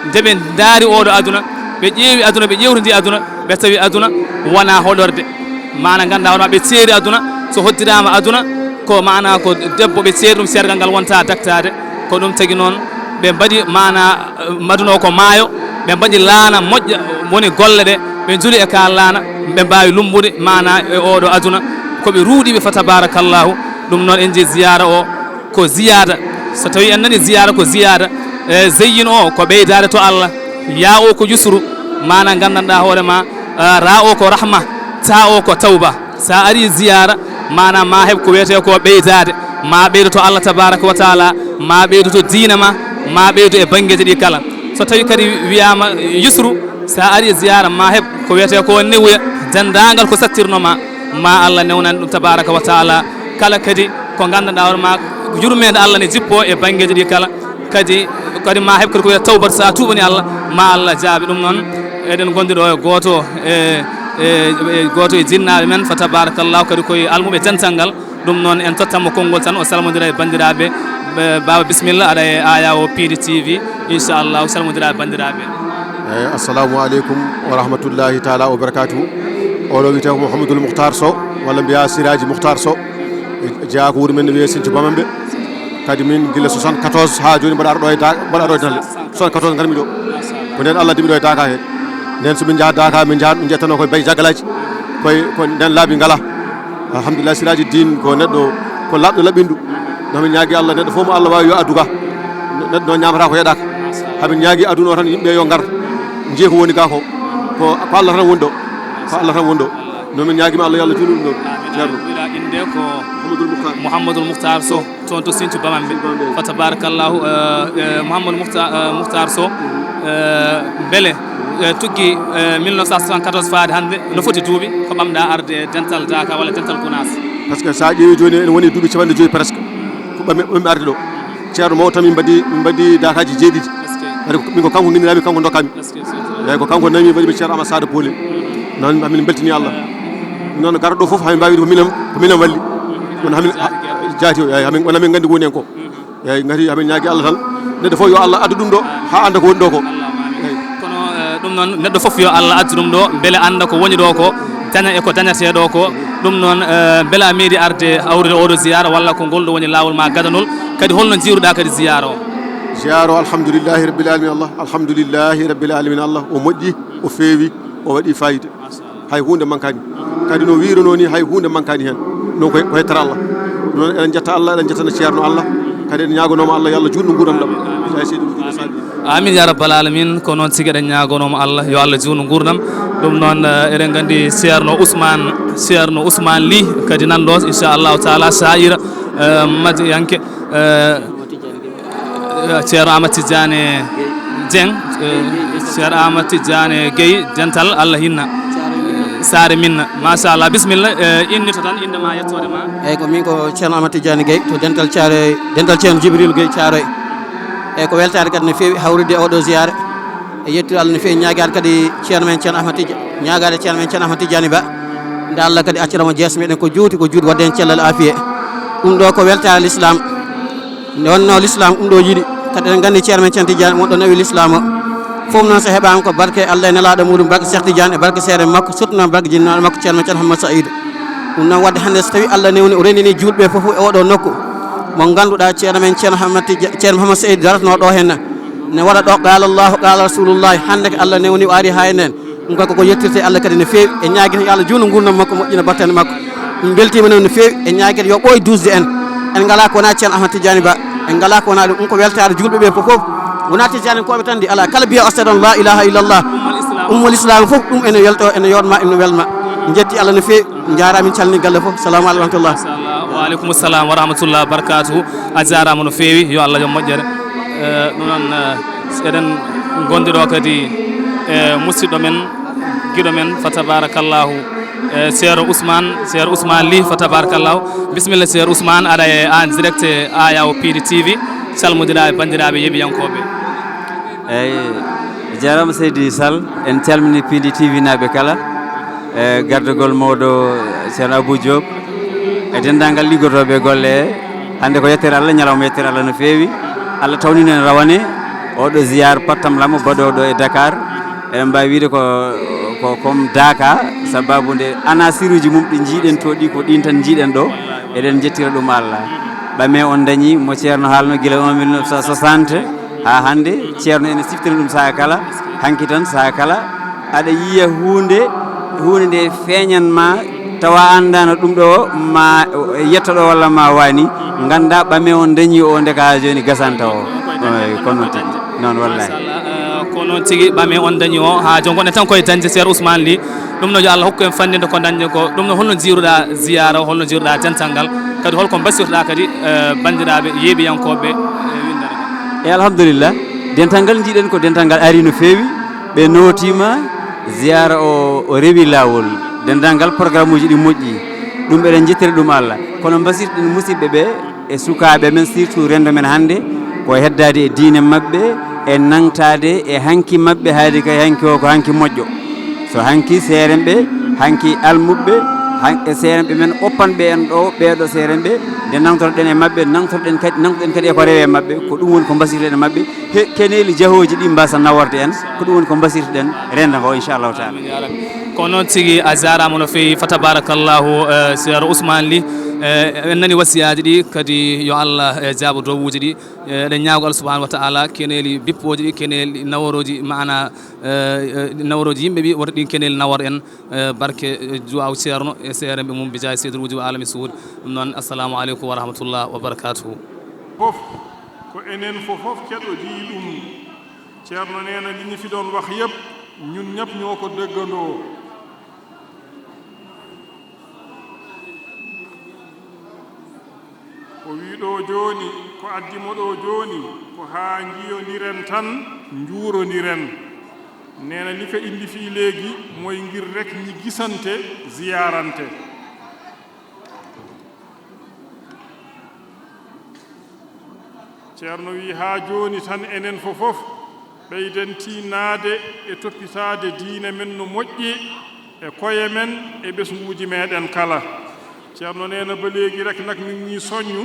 nde ɓe ndaari oɗo aduna, ɓe ƴeewi aduna, ɓe ƴeewtidi aduna, ɓe tawi aduna wonaa hoɗorde. Maana ngannduɗaa hono ɓe ceeri aduna, so hoddiraama aduna, ko maana ko debbo ɓe ceeri ɗum, sergal ngal wonta daktaade. Ko ɗum tagi noon ɓe mbaɗi maana, eh, aduna o ko maayo, ɓe mbaɗi laana moƴƴa, woni golle ɗe, ɓe njuli e ka laana, ɓe mbaawi lumbude maana e oɗo aduna. Ko ɓe ruuɗiiɓe fa tabarakallahu. Ɗum noon en njii ziyaara o ko ziyaada. So tawii en nani ziyaara ko ziyaada, e zeyyin o ko ɓeydaade to Allah, yaa o ko yusru, maana nganndanɗaa hoore ma, eh, raa o ko rahma, taa o ko tawba. Sa ari ziyaara, maana ma heɓ ko wiyetee ko ɓeydaade, ma ɓeydo to Allah tabaraka wa taala, ma ɓeydo to diina ma, ma ɓeydo e banngeeji ɗi kala. So tawii kadi wiyaama yusru, sa ari ziyaara ma heɓ ko wiyetee ko newuya, denndaangal ko sattirno ma, ma Allah newnan ɗum tabaraka wa taala. Kala kadi ko nganndanɗaa hoore ma, yurmeende Allah ne jippoo e banngeeji ɗi kala. Kadi, kadi ma heɓ kadi ko wiyetee tawbat, sa tuubani Allah, ma Allah jaabi ɗum noon. Eɗen ngondi ɗo e gooto e, e, e gooto e jinnaaɓe men, fa tabarakallahu, kadi koye almuɓe dental ngal. Ɗum noon, en tottanmo konngol tan, o salmodira e banndiraaɓe. Ɓe, baaba, bisimilla, aɗa e Ayawo P D T V, inchallahu, salmodira e banndiraaɓe. Eyi, assalamu aleykum wa rahmatullahi taala wa barakatuhu. Oɗo wiyetee ko Mouhamadoul Mouhtar Sow, walla mbiyaa Siraaji Mouhtar Sow. Jeyaa ko wuro men no wiyee Sinthiou Bamambé. Kadi min gila soixante-quatorze haa jooni mbaɗa ɗo e Da-, mbaɗa ɗo e Dalle. Soixante-quatorze ngarmi ɗo. Ko ndeen Allah addi mi ɗo e Daaka he. Ndeen so min njaha Daaka, min njaha, min njettanoo koye Baye Jaggalaaji. Koye, ko ndeen laabi ngalaa. Alhamdulillah, Siraaji Diin ko neɗɗo, ko laaɓɗo laɓɓinɗo. No min ñaagi Allah, neɗɗo fof mo Allah waawi yo addu ga. Neɗɗo noon ñaamata ko yeɗaaka. Hamin ñaagi aduna o tan, yimɓe yo ngar. Njiya ko woni ga ko. Ko, ko Allah tan woni ɗo. Ko Allah tan woni ɗo. No min ñaagima Allah, yo Allah juulu ɗum ɗon. Ceerno. Inde ko Mouhamadoul Mouhtar. Mouhamadoul Mouhtar Sow, toon to Sinthiou Bamambé. Sinthiou Bamambé. Fa tabarakallahu, eh, eh, Mouhamadoul Mouhtar, eh, Mouhtar Sow, eh, mbele, eh, tuggi, eh, mille neuf cent soixante-quatorze faade hannde, no foti duuɓi ko ɓamɗa arde e dental Daaka walla dental Gunaas? Par ce que so a ƴeewi jooni, ene woni duuɓi capanɗe joyi presque. Ko ɓami, ɓami arde ɗo. Ceerno mawɗo tan min mbaɗi, min mbaɗi Daakaaji jeeɗiɗi. Est-ce que Kadi ko, min ko kanko nginndirami, kanko dokkami. Est-ce que, est-ce que Eeyi, ko kanko nami waɗi mi Ceerno Amadou Sada Pooli. Noon amin mbeltini Allah. Noon garɗo ɗo fof hamin mbawi wiide ko minen, ko minen walli. Kono hamin, ha, jaati o, eeyi, hamin, kono hamin nganndi ko woni hen ko. Eeyi, ngati hamin ñaagi Allah tan. Neɗɗo fof yo Allah addu ɗum ɗo, haa annda ko woni ɗo ko. Eeyi. Kono, eh, ɗum noon, neɗɗo fof yo Allah addu ɗum ɗo, mbele annda ko woni ɗo ko, daña e ko dañatee ɗo ko. Ɗum noon, eh, mbele a meeɗi arde hawrude oɗo ziyara, walla ko ngol ɗo woni laawol ma gadanol? Kadi holno njiiruɗa kadi ziyara o? Ziyara o, alhamdulillahi rabbil alamin Allah, alhamdulillahi rabbil alamin Allah, o moƴƴi, o feewi, o waɗi fayida. Hay huunde mankaani. Kadi no wiiruno ni, hay huunde mankaani heen. Ɗum koye, koye tara Allah. Ɗum noon eɗen njetta Allah, eɗen njettana Ceerno Allah. Kadi eɗen ñaagonooma Allah yo Allah juutnu nguurndam ɗam. Eeyi, Seydi Mouhamadou Sall. Amin ya rabbal alamin. Ko noon tigi eɗen ñaagonooma Allah yo Allah juutnu nguurndam. Ɗum noon, eh, eɗen nganndi Ceerno Ousmane, Ceerno Ousmane Ly kadi nan ɗo, inchallahu taala, saa'ira, eh, madiyanke, eh, Ceerno Amadou Tidiane Dieng, eh, Ceerno Amadou Tidiane Gueye, dental Allah hinna. Saare Minna. Machallah, bisimilla, eh, innito tan, innde ma, yettoode ma. Eeyi, ko min ko Ceerno Amadou Tidiane Gueye, to dental Thiaroye, dental Ceerno Djibril Gueye Thiaroye. Eeyi, ko weltaare kadi no feewi hawrude e oɗo ziyara. E yettude Allah no feewi, ñaagaade kadi Ceerno men Ceerno Ahmad Tidiane, ñaagaade Ceerno men Ceerno Ahmad Tidiane Ba. Nde Allah kadi acciramo jees meɗen ko juuti, ko juuti wadde heen cellal afiye. Ɗum ɗo ko weltaare l'islam. Nde wonno l'islam ɗum ɗo yiɗi, kadi eɗen nganndi Ceerno men Ceerno Tidiane wonɗo nawi l'islam o. Fof noon so heɓaama ko barke Allah e nelaaɗo muɗum, barke Cheikh Tidiane e barke seeɗa makko, surtout noon barke jinnaaɗo makko Ceerno men Ceerno Ahmad Saïd. Ɗum noon wadde hannde so tawi Allah newni o renndini juulɓe fof e oɗo nokku. Mo ngannduɗaa Ceerno men Ceerno Ahmad Tija-, Ceerno Mouhammad Saïd daratno ɗo heen. Ne waɗa ɗo qaala Allahu qaala Rasulullahi, hannde ko Allah newni o ari haa e nen. Ɗum kadi koko yettirte Allah kadi no feewi. E ñaagita yo Allah juutnu nguurndam makko, moƴƴina battane makko. Min mbeltiima noon no feewi. E ñaagita yo ɓooy duusde en. En ngalaa ko wonaa Ceerno Ahmad Tidiane Ba. En ngalaa ko wonaa ɗum. Ɗum ko weltaare juulɓe ɓe fof fof. Wonaa Tidiane kooɓe tan de, alaa. Kala mbiya ashhadu an la ilaha illallah. Ummul Islam fof ɗum ene welto, ene yootma, ene welma. Njetti Allah no feewi. Njaaraama, min calmini galle fof. Salamu aleykum wa rahmatullah. Machallah. Wa aleykum salam wa rahmatullah wa barakatuhu. A jaaraama no feewi. Yo Allah yo moƴƴere. Eh, ɗum noon, eh, eɗen ngondi ɗo kadi e musidɗo men, giɗo men, fa tabarakallahu, eh, Ceerno Ousmane, Ceerno Ousmane Ly, fa tabarakallahu. Bisimilla, Ceerno Ousmane, aɗa e en direct e Ayawo P D T V, salmodira e banndiraaɓe yeeɓiyankooɓe. Eeyi, jaaraama seydi Sall, en calmini P D T V naaɓe kala, e gardagol mawɗo Ceerno Abou Diop, e denndaangal liggotooɓe golle he. Hannde ko yettere Allah, ñalawma yettere Allah no feewi. Allah tawnino en rawane oɗo ziyaar pattam lamo baɗooɗo e Dakar. Eɗen mbaawi wiyde ko, ko comme Daaka, sababu nde anasiruuji mum ɗi njiiɗen to ɗi, ko ɗiin tan njiiɗen ɗo. Eɗen njettira ɗum Allah. Ɓame on dañi mo Ceerno haalno gila on mille neuf cent soixante haa hannde, Ceerno ene siftina ɗum sahaa kala, hanki tan sahaa kala, aɗa yiya huunde, huunde nde feeñan ma, tawa a anndaano ɗum ɗo, ma yetto ɗo walla ma waani, ngannda ɓame on dañi o nde ka jooni gasanta o. Eey, ko noon tigi. Noon, wallahi. Machallah, eh, ko noon tigi, ɓame on dañi o, haa jooni ngonɗen tan koye dañde Ceerno Ousmane Ly. Ɗum noon, yo Allah hokku en fanndinde ko dañde ko. Ɗum noon, holno njiiruɗaa ziyaara o, holno njiiruɗaa dental ngal? Kadi holko mbasirɗaa kadi, eh, banndiraaɓe yeeɓiyankooɓe, eh, winndere ngal? E alhamdulillah, dental ngal njiiɗen ko dental ngal arii no feewi, ɓe nootiima, ziyaara o, o rewi laawol, dental ngal programme uji ɗi moƴƴi, ɗum eɗen njettira ɗum Allah. Kono mbasirɗen musidɓe ɓe e sukaaɓe men, surtout renndo men hannde, ko heddaade e diine maɓɓe, E nangtaade e hanki maɓɓe, haade kay hanki o ko hanki moƴƴo. So hanki seeremɓe, hanki almuɓɓe, han-, e seeremɓe men oppanɓe en ɗo, ɓeeɗo seeremɓe, nde nangtotoɗen e maɓɓe, nangtotoɗen kadi, nangtoɗen kadi e ko rewe maɓɓe, ko ɗum woni ko mbasirtoɗen e maɓɓe, he keneeli jahooji ɗi mbasa naworde en, ko ɗum woni ko mbasirtoɗen renda ngo, inchallahu taala. Ko noon tigi, a jaaraama no feewi, fa tabarakallahu, eh, Ceerno Ousmane Ly, eh, en nani wasiyaaji ɗi, kadi yo Allah, eh, jaabo duwawuuji ɗi. Eh, eɗen ñaago Allah subhanahu wa ta'ala keneeli bippooji ɗi, keneeli naworooji, maana, eh, eh, naworooji yimɓe ɓi, wota ɗin keneeli nawor en, eh, barke, eh, duwaaw Ceerno e seeremɓe mum, bijaahi Seydul Wujuudi wa Alami Suhuud. Ɗum noon, assalamu aleykum wa rahmatullah wa barakatuhu. Fof, ko enen fof fof keɗodii ɗum. Ceerno nee na li ñu fi doon wax yépp, ñun ñëpp ñoo ko déggandoo. O wii ɗo jooni, ko addi mo ɗo jooni, ko haa njiyondiren tan, njuurondiren. Nee na li ko indi fii léegi mooy ngir rek ñi gisante, ziyaarante. Ceerno wii, haa jooni tan enen fof fof ɓeyden tiinnaade e toppitaade diine men no moƴƴi e koye men e ɓesnguuji meeɗen kala. Ceerno nee na ba léegi rek nag mi ngi ñuy soññu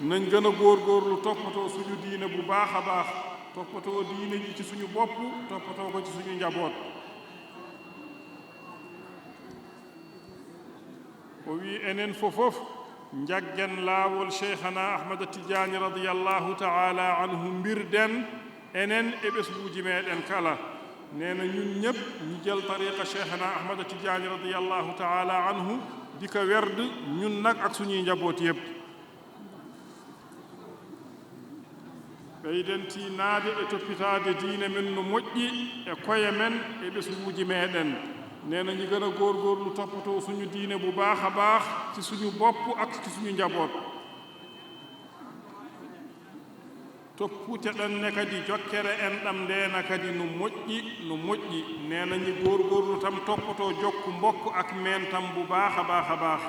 nañ gën a góorgóorlu toppatoo suñu diine bu baax a baax, toppatoo diine ji ci suñu bopp, toppatoo ko ci suñu njaboot. O wii enen fof fof njaggen laawol Cheikhana Ahmada Tidiane radiyallahu ta'ala anhu, mbirden enen e ɓesnguuji meeɗen kala. Nee na ñun ñëpp ñu jël tariqa Cheikhana Ahmada Tidiane radiyallahu ta'ala anhu di ko werd ñun nag ak suñuy njaboot yëpp. Ɓeyden tiinnaade e toppitaade diine men no moƴƴi e koye men e ɓesnguuji meeɗen. Nee na ñu gën a góorgóorlu toppatoo suñu diine bu baax a baax ci suñu bopp ak ci suñu njaboot. Topputeɗen ne kadi jokkere enɗam nde na kadi no moƴƴi, no moƴƴi. Nee na ñu góorgóorlu tam toppatoo jokku mbokk ak meen tam bu baax a baax a baax.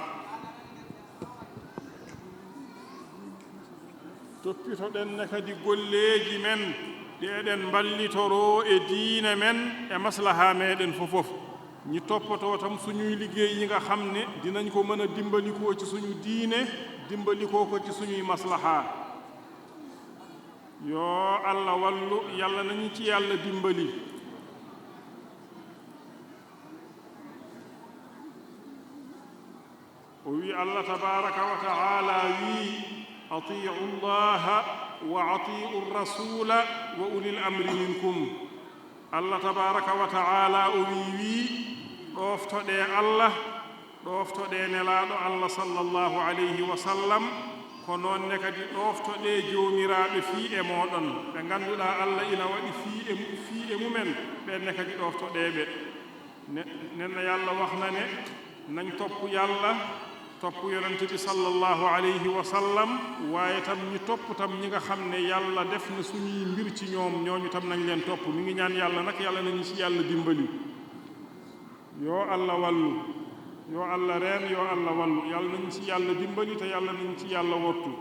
Toppitoɗen ne kadi golleeji men ɗi eɗen mballitoroo e diine men e maslaha meeɗen fof fof. Ñi toppatoo tam suñuy liggéey yi nga xam ne dinañ ko mën a dimbalikoo ci suñu diine, dimbalikoo ko ci suñuy maslaha. Yoo Allah wallu, Yàlla nañu ci Yàlla dimbali. O wi Allah tabaraka wa ta'ala wi, "Ati'u Allaha wa ati'u Rasula wa ulil amri minkum." Allah tabaraka wa ta'ala o wi, wi, "Ɗoftoɗe Allah, ɗoftoɗe Nelaɗo Allah sallallahu alayhi wa sallam, ko noon ne kadi ɗoftoɗe joomiraaɓe fii e mooɗon, ɓe ngannduɗaa Allah ina waɗi fii e mu-, fii e mumen, ɓen ne kadi ɗoftoɗe ɓe." Ne-, nen na Yàlla wax na ne nañ topp Yàlla, topp Yonent bi sallallahu alayhi wa sallam, waaye tam ñi topp tam ñi nga xam ne Yàlla def na suñuy mbir ci ñoom, ñooñu tam nañ leen topp. Mi ngi ñaan Yàlla nag, Yàlla nañu ci Yàlla dimbali. Yoo Allah wallu, yoo Allah reen, yoo Allah wallu. Yàlla nañu ci Yàlla dimbali te Yàlla nañu ci Yàlla wottu.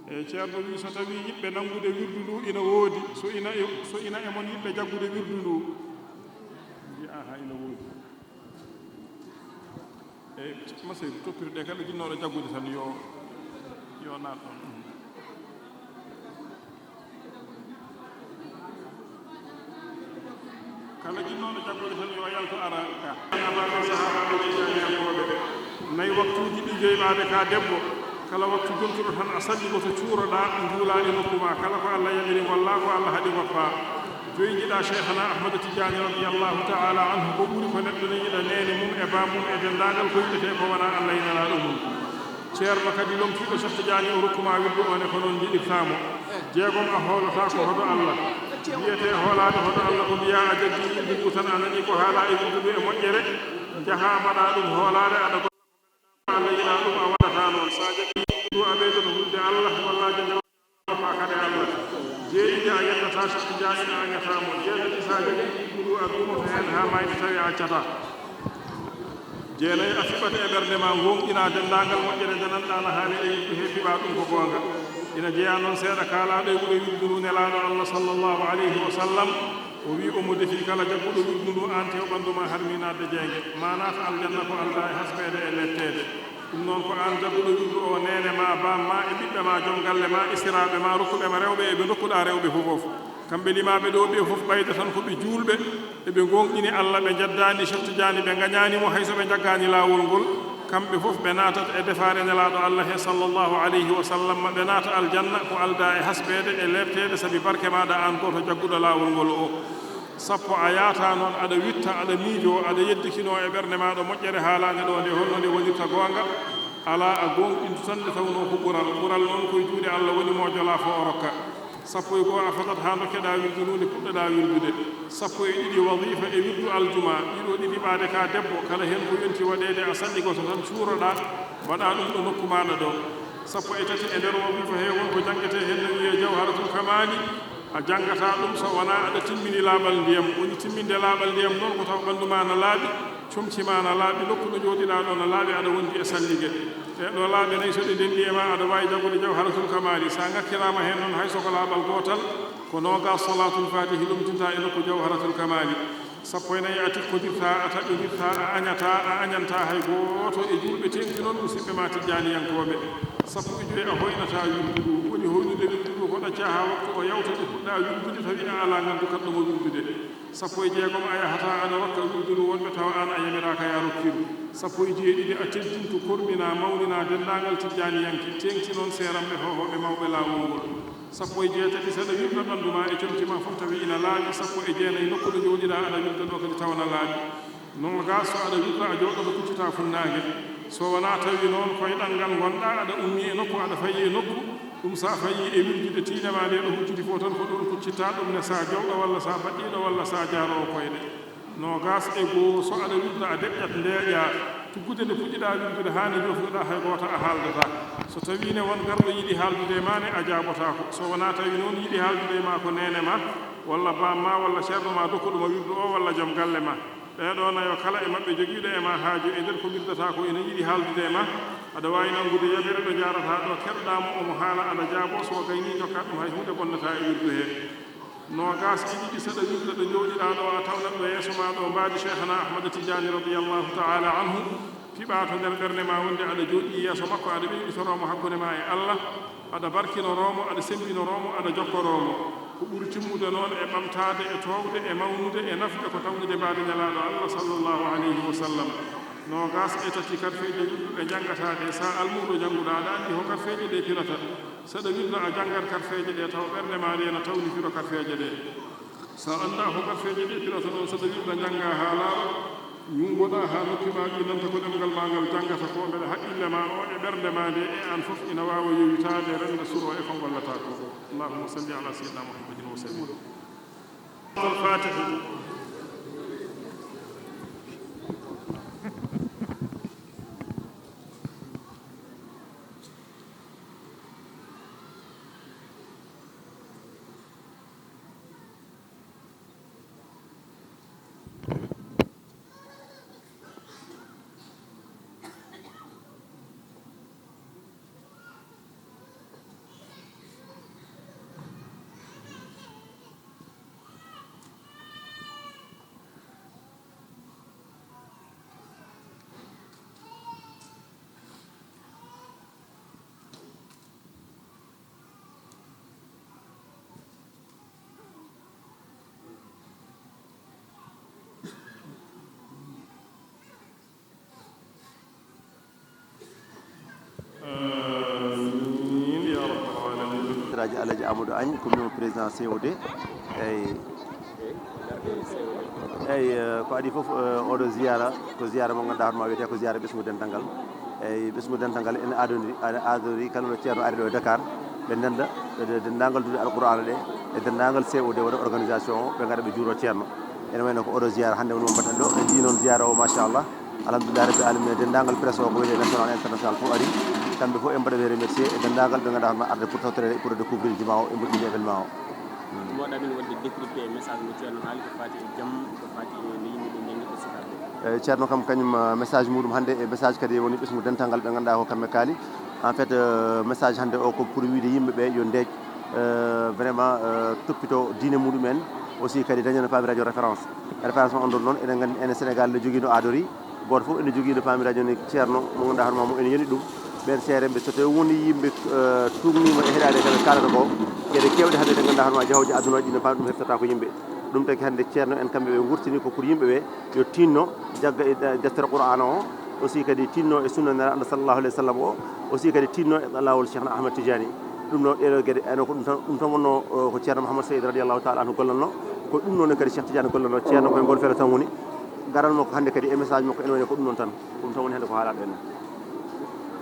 E Ceerno wi, so tawii yiɗɓe nanngude wirdu ndu ina woodi, so ina e, so ina e mon yiɗɓe jaggude wirdu ndu, mbiyaa haa ina woodi. E maseydu toppirde kala jinnooɗo jaggude tan yo, yo naat ɗon. Kala jinnooɗo jaggude tan yo yaltu ara ka. Annabaaɓe, sahaabaaɓe, tijjaaniyankooɓe. Nayi waktuuji ɗi joyɓaaɓe ka debbo. Kala waktu jontuɗo tan a salli ko to cuuroɗaa, njuulaa e nokku ma. Kala ko Allah yamiri ngollaa, ko Allah haɗi ngoppaa. Joyjiɗaa Cheikhana Ahmadu Tijaani radiyallahu ta'ala anhu ko ɓuri ko neɗɗo ne yiɗa neene mum e baam mum e denndaangal ko yiɗetee ko wonaa Allah e Nelaaɗo mum. Ceerno kadi lomtiiɗo Cheikh Tidiane o rokku ma wirdu o ne ko noon njiɗirtaa mo. Jeegom a hoolataa ko hoto Allah. Wiyetee hoolaade hoto Allah ko mbiyaa a jaggii wirdu ndu tan a nanii ko haalaa e wirdu ndu e moƴƴere, njahaa mbaɗaa ɗum hoolaare aɗa ko Allah yiɗaa ɗum a waɗataa noon. Sa jaggii wirdu ndu a ɓeydoto hulde Allah walla a jaggii wirdu ndu a faakade Allah. Jeeɗiɗi a yennataa Cheikh Tidiane a añataa mo. Jeetati sa jaggii wirdu ndu a duumoto heen haa maayde tawi a accataa. Jeenayi, a fiɓat e ɓernde ma, ngooŋɗinaa denndaangal moƴƴere nde nanɗaa na haali e yimɓe he, fiɓaa ɗum ko goonga. Ina jeyaa noon seeɗa kaalaaɗo e wuro wirdu ndu Nelaaɗo Allah sallallahu alayhi wa sallam, o wiyi omo defi kala jagguɗo wirdu ndu aan tew ɓanndu ma harminaade jeynge, maanaa to aljanna ko aldaa e hasbeede e leepteede. Ɗum noon ko aan jagguɗo wirdu o, neene ma, baam ma e ɓiɓɓe ma, joom galle ma, esiraaɓe ma, rokkuɓe ma rewɓe e ɓe ndokkuɗaa rewɓe fof fof. Kamɓe limaaɓe ɗo ɓe fof ɓayda tan ko ɓe juulɓe, eɓe ngoongɗini Allah, ɓe njeddaani Cheikh Tidiane, ɓe ngañaani mo hay so ɓe njaggaani laawol ngol. Kamɓe fof ɓe naatat e defaare Nelaaɗo Allah he sallallahu alayhi wa sallam, ɓe naata aljanna ko aldaa e hasbeede e leepteede sabi barke maaɗa aan gooto jagguɗo laawol ngol o. Sappo a yaata noon aɗa witta, aɗa miijoo, aɗa yeddikinoo e ɓernde maaɗa moƴƴere haalaande ɗo nde, holno nde wonirta goonga? Alaa, a goongɗintu tan nde tawnoo ko ɓural. Ɓural noon ko e juuɗe Allah woni, mo jolaa fof o rokka. Sappo e goo a fadat haa ndokkeɗaa wirdu ndu nde puɗɗoɗaa wirdude. Sappo e ɗiɗi wazifa e wirdu aljuma, ɗiɗo ɗiɗi ɓaade ka debbo, kala heen ko yonti waɗeede a salli gooto tan cuuroɗaa, mbaɗaa ɗum ɗo nokku maaɗa ɗo. Sappo e tati e nder wazifa he won ko janngetee heen no wiyee Jawharatul Kamaali, a janngataa ɗum so wonaa aɗa timmini laaɓal ndiyam. Woni timminde laaɓal ndiyam noon ko tawa ɓanndu ma na laaɓi, comci ma na laaɓi, nokku ɗo njooɗiɗaa ɗo na laaɓi, aɗa wondi e sallige. Ɗee ɗoo laaɓe nayi so ɗe ndenndi e ma aɗa waawi janngude Jawharatul Kamaali. So a ŋakkiraama heen noon hay so ko laaɓal gootal, ko noogaas Salaatul Faatihi lomtinta e nokku Jawharatul Kamaali. Sappo e nayi a tikkodirtaa, a taƴondirtaa, a añataa, a añantaa hay gooto e juulɓe teeŋti noon musiɓɓe ma tijjaaniyankooɓe. Sappo e joyi a hoynataa wirdu ndu. Woni hoynude wirdu ndu ko ɗaccaa haa waktu o yawta nde puɗɗaa wirdude tawi a alaa ngantu kaɗɗo mo wirdude. Sappo e jeegom a yahataa aɗa rokka wirdu ndu wonɓe tawa aan a yamiraaka yaa rokkiru. Sappo e jeeɗiɗi a teddintu, korminaa, mawninaa denndaangal tijjaaniyanke, teeŋti noon seeramɓe hoohooɓe mawɓe laawol ngol. Sappo e jeetati saɗa wirda ɓanndu ma e comci ma fof tawi ina laaɓi. Sappo e jeenayi nokku ɗo njooɗiɗaa aɗa wirda ɗo kadi tawa na laaɓi. Noogaas so aɗa wirda a jooɗoto kuccitaa funnaange. So wonaa tawi noon koyɗal ngal ngonɗaa, aɗa ummii e nokku aɗa fayi e nokku, ɗum so a fayii e wirdude tiinde ma nde ɗo hujjiti fof tan ko ɗoon kuccittaa ɗum ne, so a jowɗo walla so a baɗɗiiɗo walla so a jaaroowo koyɗe. Noogaas e goo so aɗa wirda a deƴƴat ndeeƴaa, tuggude nde puɗɗiɗaa wirdude haa nde njofnuɗaa hay gooto a haaldataa. So tawii ne won garɗo yiɗi haaldude e ma ne a jaabotaako. So wonaa tawi noon yiɗi haaldude e ma ko neene ma, walla baam ma, walla ceerno ma dokkuɗo ma wirdu o, walla joom galle ma. Ɓee ɗoo nayo kala e maɓɓe jogiiɗo e ma haaju e nder ko wirdataa ko ina yiɗi haaldude e ma, aɗa waawi nanngude yamere ɗo njaarataa ɗo, keɗoɗaa mo omo haala aɗa jaaboo, so o gaynii njokkat ɗum hay huunde bonnataa e wirdu he. Noogaas e ɗiɗi saɗa wirda ɗo njooɗiɗaa ɗo a tawnat ɗo yeeso ma ɗo mbaadi Cheikhana Ahmada Tijaani radiyallahu ta'ala anhu, piɓaa to nder ɓernde ma wonde aɗa jooɗii yeeso makko aɗa ɓeyɗitoroo mo hakkunde ma e Allah, aɗa barkinoroo mo, aɗa sembinoroo mo, aɗa jokkoroo mo. Ko ɓuri timmude noon e ɓamtaade, e toowde, e mawnude, e nafde ko tawnude mbaadi Nelaaɗo Allah sallallahu alayhi wa sallam. Noogaas e tati karfeeje wirdu ɗe njanngataa ɗe, so a almuudo jannguɗo aɗa anndi ho karfeeje ɗe pilata. Saɗa wirda a janngat karfeeje ɗe tawa ɓernde ma nde na tawnitiro karfeeje ɗe. So a anndaa ko karfeeje ɗe pilata noon, saɗa wirda njanngaa haa laaɓa, ñuugoɗaa haa noppi ma ɗi nanta ko ɗemngal ma ngal janngata ko, mbele haqqille ma o e ɓernde ma nde e aan fof ina waawa yowitaade rennda suro e ko ngollataa ko. Allahumma salli ala sayyidina Muhammadin wa sallim. Al-Fatiha. Amiin ya rabbal alamin. Siraaji Alhaji Amadou Agne, ko minen président C O D. Eyyi. Eyyi, eh, ko adii fof, eh, oɗo ziyara, ko ziyara mo ngannduɗaa hoorema wiyetee ko ziyara ɓesngu dental ngal. Eyyi, ɓesngu dental ngal ene adondiri, ene adondiri kala ɗo ceerno ari ɗo e Dakar, ɓe ndenda, e de-, denndaangal duɗe Alqur'aana ɗe, e denndaangal C O D waɗa organisation o, ɓe ngara ɓe juuro ceerno. Ene wayno ko oɗo ziyara hannde woni mo mbaɗɗen ɗo, en njii noon ziyara o, machallah. Alhamdulillahi rabbil alamin, denndaangal presse o ko wiyetee national e international fof ari. Kamɓe fof en mbaɗa ɓe remercier e denndaangal ɓe ngannduɗaa hoorema arde pour tawtoreede, pour découvrir juma o e mboɗɗinde événement o. Mboɗa min waɗde décrypté e message mo ceerno haali ko faati e jam, ko faati e no yimɓe ɓe njanngirta sukaaɓe. Eyyi, ceerno kam kañum, eh, message muɗum hannde e message kadi woni ɓesngu dental ngal ɓe ngannduɗaa ko kamɓe kaali. En fait, euh, message hannde o ko pour wiide yimɓe ɓe yo ndeej, euh, vraiment, euh, toppito diine muɗumen, aussi kadi dañana pamiraajo référence. Référence on ɗon noon, eɗen nganndi ene Sénégal ne jogii no aadori, gooto fof ene jogii no pamiraajo ni ceerno mo ngannduɗaa hono ma mo ene yoni ɗum. Ɓeen seerenɓe so tawi woni yimɓe, euh, tuugniima e heɗaade kaɓe kaalata ko, geɗe keewɗe hannde ɗe ngannduɗaa hono ma jahooji aduna o ɗi no paami ɗum heftata ko yimɓe. Ɗum tagi hannde ceerno en kamɓe ɓe ngurtini ko pour yimɓe ɓe yo tinno jagga e de-, deftere Qur'aana o, aussi kadi tinno e sunna Nelaaɗo sallallahu alayhi wa sallam o, aussi kadi tinno e laawol Cheikhna Ahmad Tidiane. Ɗum ɗo, ɗeɗo geɗe, eno ko ɗum tan, ɗum tan wonno, o, ko ceerno Mouhammad Seydi radiyallahu taala anhu gollanno, ko ɗum ɗo ne kadi Cheikh Tidiane gollanno, ceerno koye ngol feere tan woni, garan makko hannde kadi e message makko ene wayno ko ɗum ɗon tan, ko ɗum tan woni hannde ko haalaɗo en.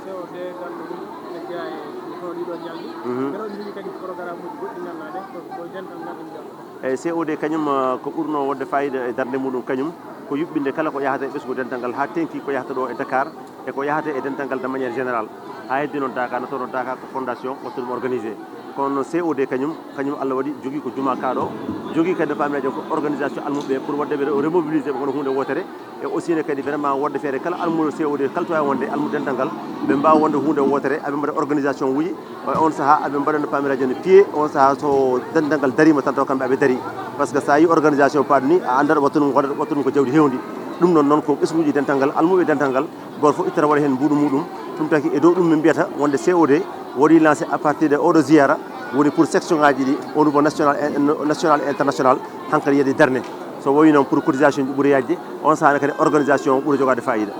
C O D darnde mum ene jeyaa e hono ɗiɗo ñalɗi. Mhm. Mbeɗa on jogii kadi programme uji goɗɗi ngannduɗaa ɗen ko, ko dental ngal ɗum jam. Eyi, C O D kañum, eh, ko ɓurno wonde fayida e darnde muɗum kañum ko yuɓɓinde kala ko yahata e ɓesngu dental ngal, haa teŋti ko yahata ɗo e Dakar e ko yahata e dental ngal de manière générale, haa heddi noon Daaka, no tawno Daaka ko fondation waɗta ɗum organisé. Kono noon C O D kañum, kañum Allah waɗi jogii ko juma kaaɗo, jogii kadi no pamiraajo ko organisation almuɓe pour waɗde ɓe remobilisé ɓe kono huunde wootere, e aussi ne kadi vraiment wonde feere kala almuɗo C O D kala to waawi wonde almude dental ngal, ɓe mbaawa wonde huunde wootere, aɓe mbaɗa organisation uji, o on sahaa aɓe mbaɗa no pamiraajo no piye, on sahaa so dental ngal dariima tan taw kamɓe aɓe darii. Par ce que so a yii organisation paaɗo ni, a anndat wattu ɗum, wattu ɗum ko jawdi heewndi. Ɗum ɗon noon ko ɓesnguuji dental ngal, almuɓe dental ngal, gooto fof ittata waɗa heen mbuuɗu muɗum. Ɗum taki e dow ɗum min mbiyata wonde C O D waɗi lancé à partir de oɗo ziyara, woni pour section ngaji ɗi au niveau national et, national et international, hankadi yeɗi darne. So wayi noon pour cotisation ji ɓuri yajde, on sahaa kadi organisation ɓuri jogaade fayida.